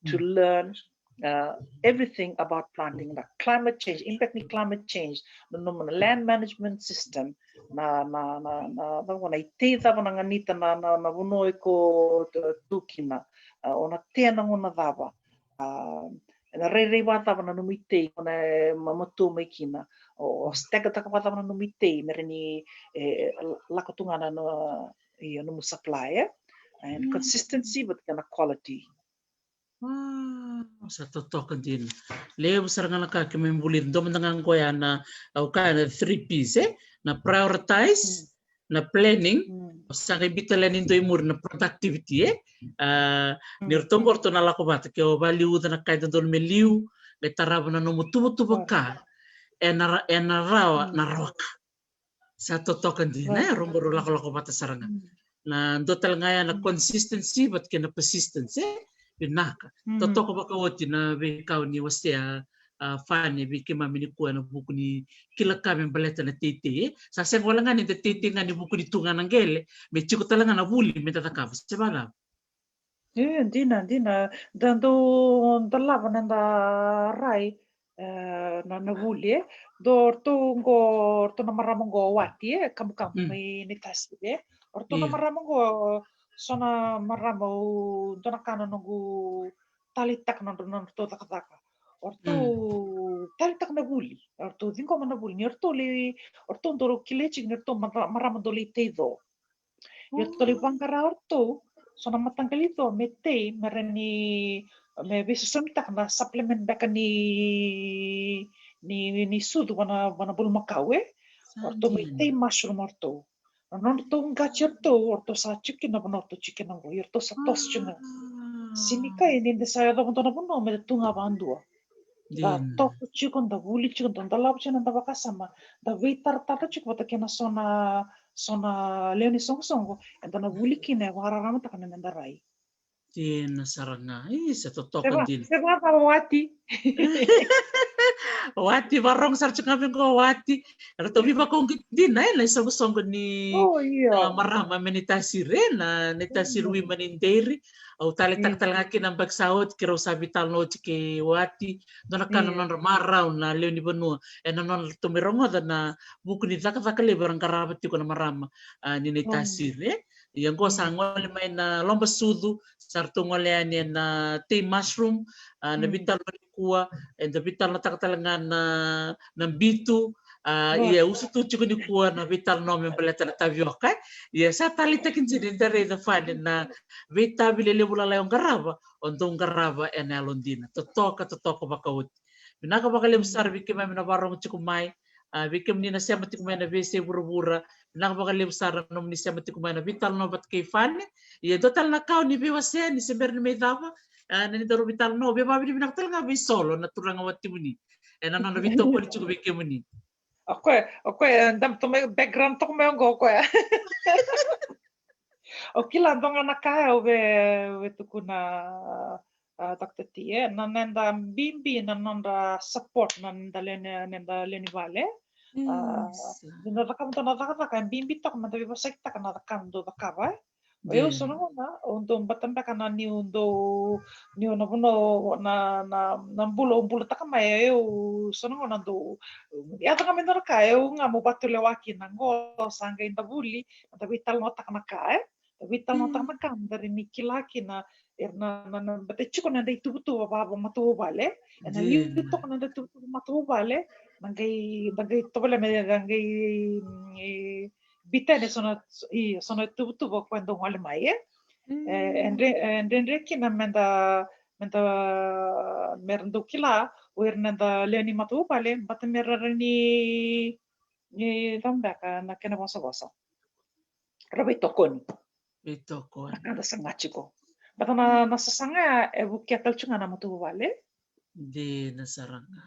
to learn, uh, everything about planting, na climate change, impact ni climate change, na nomu na land management system, na, na, na, na, na, na itei cava na ganita na, na, na vanua iko tu kina, uh, o na tea na gauna cava. A, ena rairai vakacava na nomu itei, o na, e, ma-, matua mai kina. O, o stagger-taka vakacava na nomu itei, me rawa ni, e, lako tu ga na, na, io, nomu supply, e? And consistency, but kei na quality. Wow, sa totoka dina. Levu sara ga na ka keimami vulica, dua mada ga qo ya na, au kaya na three Ps, e? Na prioritize, na planning, o sa qai biuta tale yani dua i muri na productivity, e? A, ni ratou qo ratou na lako vata, ke o valiuca na ka e dodonu me liu, qai tarava na nomu tuvatuva ka, ena ra-, ena rawa na rawa ka. Sa totoka dina, e? Rau qo rau lakolako vata sara ga. Na dua tale ga ya na consistency, vata kei na persistence, e? Vinaka. Totoka vakaoti na veika o ni wasea, a, Fani, vei keimami nikua ena vuku ni kila ka me baleta na teitei, e? Sa sega wale ga ni da teitei ga ni vuku ni tu ga na qele, me tiko tale ga na vuli me da cakava, se vacava? E, dina, dina. Da dau dolava na noda rai, e, na, na vuli, e. Do ratou qo, ratou na marama qo o Wati, e, Kamukamu, mm, mai Naitasiri, e. O ratou na, yeah, marama qo, so na marama au, dua na ka na noqu taleitaka na nodra, na nodratou cakacaka. O ratou, mm, taleitaka na vuli, o ratou ciqoma na vuli, ni o ratou lai, o ratou dau kilai tiko ni o ratou mara-, marama dau lai tei co. Io, ratou lai vaqara o ratou so na mataqali co me tei, me rawa ni, me veisosomitaka na supplement beka ni, ni, ni, ni sucu vua na, vua na bulumakau, e. O ratou mai tei mushroom o ratou. Na nodratou qati o ratou, o ratou sa tiko kina vanua o ratou tiko kina qo, io, o ratou sa toso tiko ga. Ah. Sega ni kai ni da sa yacova dua na vanua me da tu ga vakadua. Da, dina, toso tiko, da vuli tiko, da dolava tiko na noda vakasama, da veitaratara tiko vata kei na so na, so na lewe ni soqosoqo eda na vuli kina, e vakararamataka na noda rai. Dina sara ga. Io, se totoka dina. Se vaka o Wati. O Wati, vakarorogo sara tiko ga vei qo o Wati. Eratou veivakauqeti dina, e, na isoqosoqo ni, oh, io, a, marama mai Naitasiri, e, na Naitasiri, mm, Women in Dairy. Au taleitaka, mm, tale ga kina na yabaki sa oti, keirau sa veitalanoa oti kei Wati. Dua na ka na, mm, nodra marau na lewe ni vanua ena nodratou mai rogoca na vuku ni cakacaka levu era qarava tiko na marama, a, ni Naitasiri, e. Ia qo sa, mm, gole mai na loba sucu, sa ratou gole yani ena tei mushroom, a, na, mm, veitalanoa nikua, eda veitalanoataka tale ga na, na bitu, a, ia usutu tiko nikua na veitalanoa me baleta na tavioka, e. Ia sa taleitaki dina ni da raica, Fani, na veitavi lelevu lalai o qarava, o dau qarava ena yalodina. Totoka, totoka vakaoti. Vinaka vakalevu sara vei keimami na vakarorogo tiko mai, a, vei kemuni na sema tiko mai na veiyasai vuravura. Vinaka vakalevu sara na nomuni sema tiko mai na veitalanoa vata kei Fani. Ia dua tale na ka o ni veiwasea ni se bera ni mai cava, a, na nidaru veitalanoa, veivakavinavinaka tale ga vei Solo, na turaga watimuni, ena nona veitokoni tiko vei kemuni. O koya, o koya, e, da mai background toka mai oqo o koya. O kila dua ga na ka au vei, vei tukuna, a, Doctor T, e, na noda bibi na noda support na noda lewe ni, noda lewe ni vale. A, mm, sa. Ni da cakava dua na cakacaka, e bibi toka meda veivosakitaka na cakacaka dau cakava, e. O yau, dina, so na gauna au dau bata beka na niu dau, niu na vanua na, na, na bula au bulataka mai, e, au so na gauna dau yaco ga mai dua na ka, e, au ga meu vakatulewa kina, qo sa qai da vuli, da veitalanoataka na ka, e. Da veitalanoataka, mm, na ka, da rawa ni kila kina, era na, na, na, baleta e tiko na noda ituvatuva vakamatavuvale, e. Ena, dina, liu toka na noda ituvatuva matavuvale, na qai, da qai tovolea me da qai, mm, e, biuta yani e so na, io, so na ituvatuva o koya dau gole mai, e. Mm. E, e dre-, e dredre kina meda, meda, mera dau kila o ira na noda lewe ni matavuvale, baleta mera rawa ni, ni cava beka na kena vosavosa, ra veitokoni. Veitokoni. Na ka da saga tiko. Baleta na, mm, na sasaga e vukea tale tiko ga na matavuvale. Dina sara ga.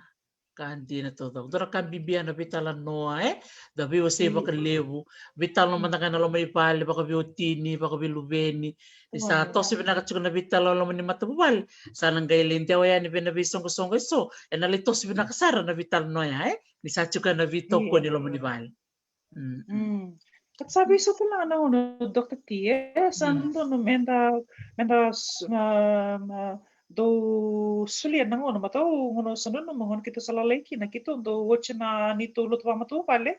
Ka dina taucoko. Dua na ka bibi ya na veitalanoa, e? Da veiwasei, mm, vakalevu. Veitalanoa, mm, mada ga ena loma ni vale, vakaveiwatini, vakaveiluveni. Ni sa, mm, toso vinaka tiko na veitalanoa ena loma ni matavuvale, sa na qai lai dewa yani vei na veisoqosoqo eso, ena lai toso vinaka sara na veitalanoa ya, e? Ni sa tiko ena veitokoni, mm, ena loma ni vale. Mm, mm. Mm. Ka sa veisau tale ga na gauna, Doctor T, e, sa, yes, dodonu meda, meda s-, na, na, dau solia na gauna, matau gauna sa nanuma, gauna keitou sa lalai kina, keitou dau oti na neitou lotu vakamatavuvale,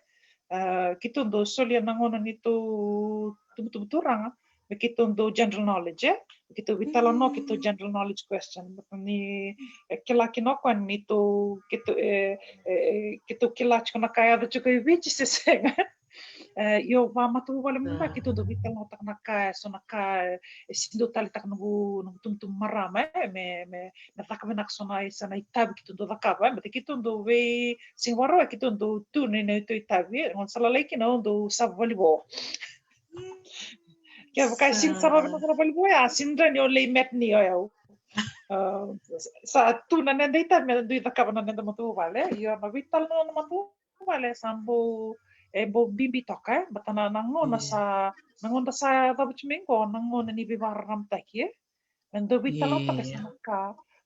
a, keitou dau solia na gauna neitou tubutubu turaga, me keitou dau general knowledge, e? Me keitou veitalanoa, mm, keitou general knowledge question. Ni, e, kila kina o koya ni tou, keitou, e, e, e, keitou kila tiko na ka e yaco tiko i Viti se sega. E, io, vakamatavuvale mada, ah, keitou dau veitalanoataka na ka, e, so na ka, e, e sega ni dau taleitaka noqu, noqu tubutubu marama, e, me, me, me caka vinaka so na, e, so na itavi keitou dau cakava, e, baleta keitou dau vei, sega ni vakarau, e, keitou dau tu na neitou itavi, e, gauna sa lalai kina au dau sava valenivo. Kevaka e sega ni sava vinaka na valenivo ya, sega ni rawa ni o lai matinee o yau. A, sa tu na noda itavi meda dui cakava na noda matavuvale, io na veitalanoa na matavuvale sa bau, e bau bibi toka, e, baleta na, na gauna, yeah, sa, na gauna sa cavuti mai qo, na gauna ni veivakararamataki, e. Me dau veitalanoataka, yeah, sa na ka,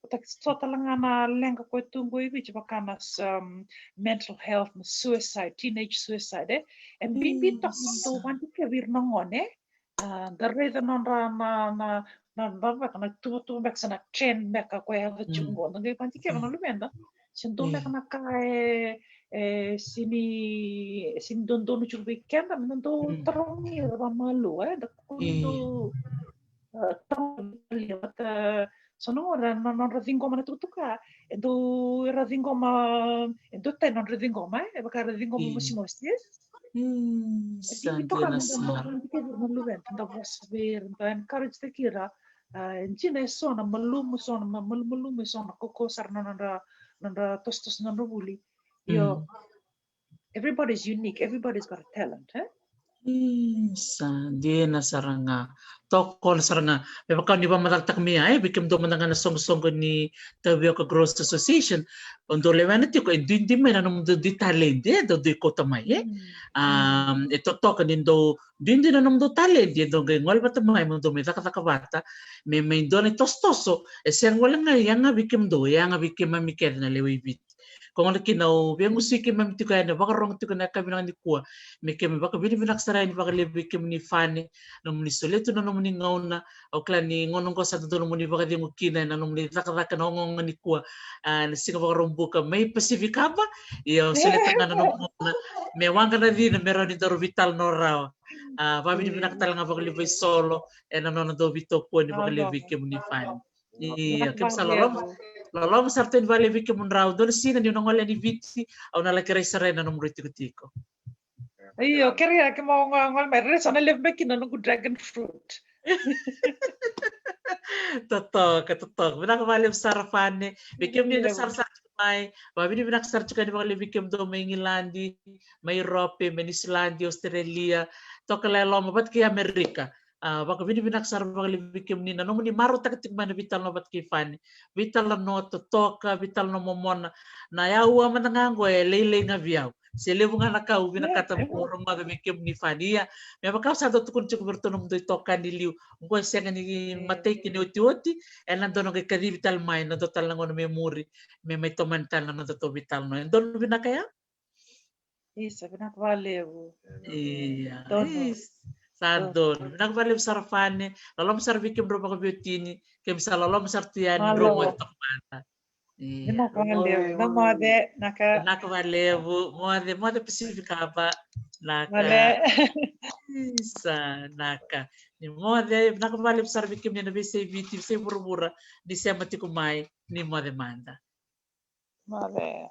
vata so tale ga na leqa koya tu qo i Viti, vaka na s-, um, mental health, na suicide, teenage suicide, e. E bibi, mm, toka na dau, sa, vakadikevi ira na gone, e. A, da raica nodra na, na, na, na, na, na tuvatuva beka se na trend beka koya e yaco tiko, mm, qo. Da qai vakadikeva na, mm, luveda. Se dua beka na ka e, e sini, sini dodonu tiko vei keda, me da dau tarogi ira vakamalua, e, da kua ni dau, e, tarogi ira, vata, so na gauna na nodra ciqoma na tukutuka, e dau era ciqoma, e dau tai nodra ciqoma, e, e vaka era ciqoma mosimosi, e. E sa dina sara. Da vosa vei ira, da encourage-taki ira, a, e dina e so na malumu, so na ma-, malumalumu, e so na koko sara na nodra, nodra tosotoso na nodra vuli. Io, everybody's unique, everybody's got a talent, e? Sa dina sara ga. Tokola sara ga. Me vaka ni vakamacalataka mai ya, e, vei kemudou mada ga na soqosoqo ni Tavioka Growers Association, o dou lewena tiko, e duidui mai na nomudou dui taledi, e, dou dui kauta mai, e. E totoka ni dou duidui na nomudou taledi, e dou qai gole vata mai, mo dou mai cakacaka vata, me mai dua na itosotoso e sega wale ga ni yaga vei kemudou, e yaga vei keimami kece na lewe i Viti. Ko gona kina au via gusui keimami tiko yani, vakarorogo tiko na yakavi nikua, me keimami vakavinavinaka sara yani vakalevu vei kemuni Fane, nomuni solia tu na nomuni gauna. Au kila ni gauna oqo sa dodonu nomuni vakacegu kina ena nomuni cakacaka na ogaoga nikua, a, na Siga Vakaraubuka mai Pasifika Aba. Ia au solia tale ga na nomu gauna me waqa na cina me rawa ni daru veitalanoa rawa. A, vakavinavinaka tale ga vakalevu vei Solo ena nona dau veitokoni vakalevu vei kemuni Fane. Ia, keimami sa loloma, loloma sara tu yani vakalevu vei kemudrau. Dua na siga niu na gole yani Viti, au na laki rai sara ena nomudou itikotiko. Io, kerea keimami gole mai, rairai sa na levu beka kina na noqu dragon fruit. Totoka, totoka. Vinaka vakalevu sara Fane. Vei kemuni na sarasara tiko mai, vakavinavinaka sara tiko yani vakalevu vei kemudou mai Igiladi, mai Europe, mai Niusiladi, Australia, toka la e loma vata kei Amerika. A, vakavinavinaka sara vakalevu vei kemuni na nomuni marautaka tiko mai na veitalanoa vata kei Fane. Veitalanoa totoka, veitalanoa momona. Na yau mada ga oqo e lailai ga vei au. Se levu ga na ka au vinakata meu rogoca vei kemuni Fane. Ia, me vaka au sa dau tukuna tiko vei iratou nomudou itokani liu, oqo e sega ni matai kina, e otioti, ena dua na qai kacivi tale mai ena dua tale na gauna me muri, me mai tomani tale na nodatou veitalanoa. E donu vinaka ya? Isa, vinaka vakalevu. Ia, donu. Isa. Sa donu. Vinaka vakalevu sara Fane. Loloma sara vei kemudrau vakaveiwatini. Keimami sa loloma sara tu yani, drau moce toka mada. Ia. Vinaka vakalevu. Na moce, naka. Vinaka vakalevu. Moce, moce Pasifika Aba. Naka. Isa, naka. Ni moce, vinaka vakalevu sara vei kemuni na veiyasai Viti, veiyasai vuravura, ni sema tiko mai, ni moce mada. Moce.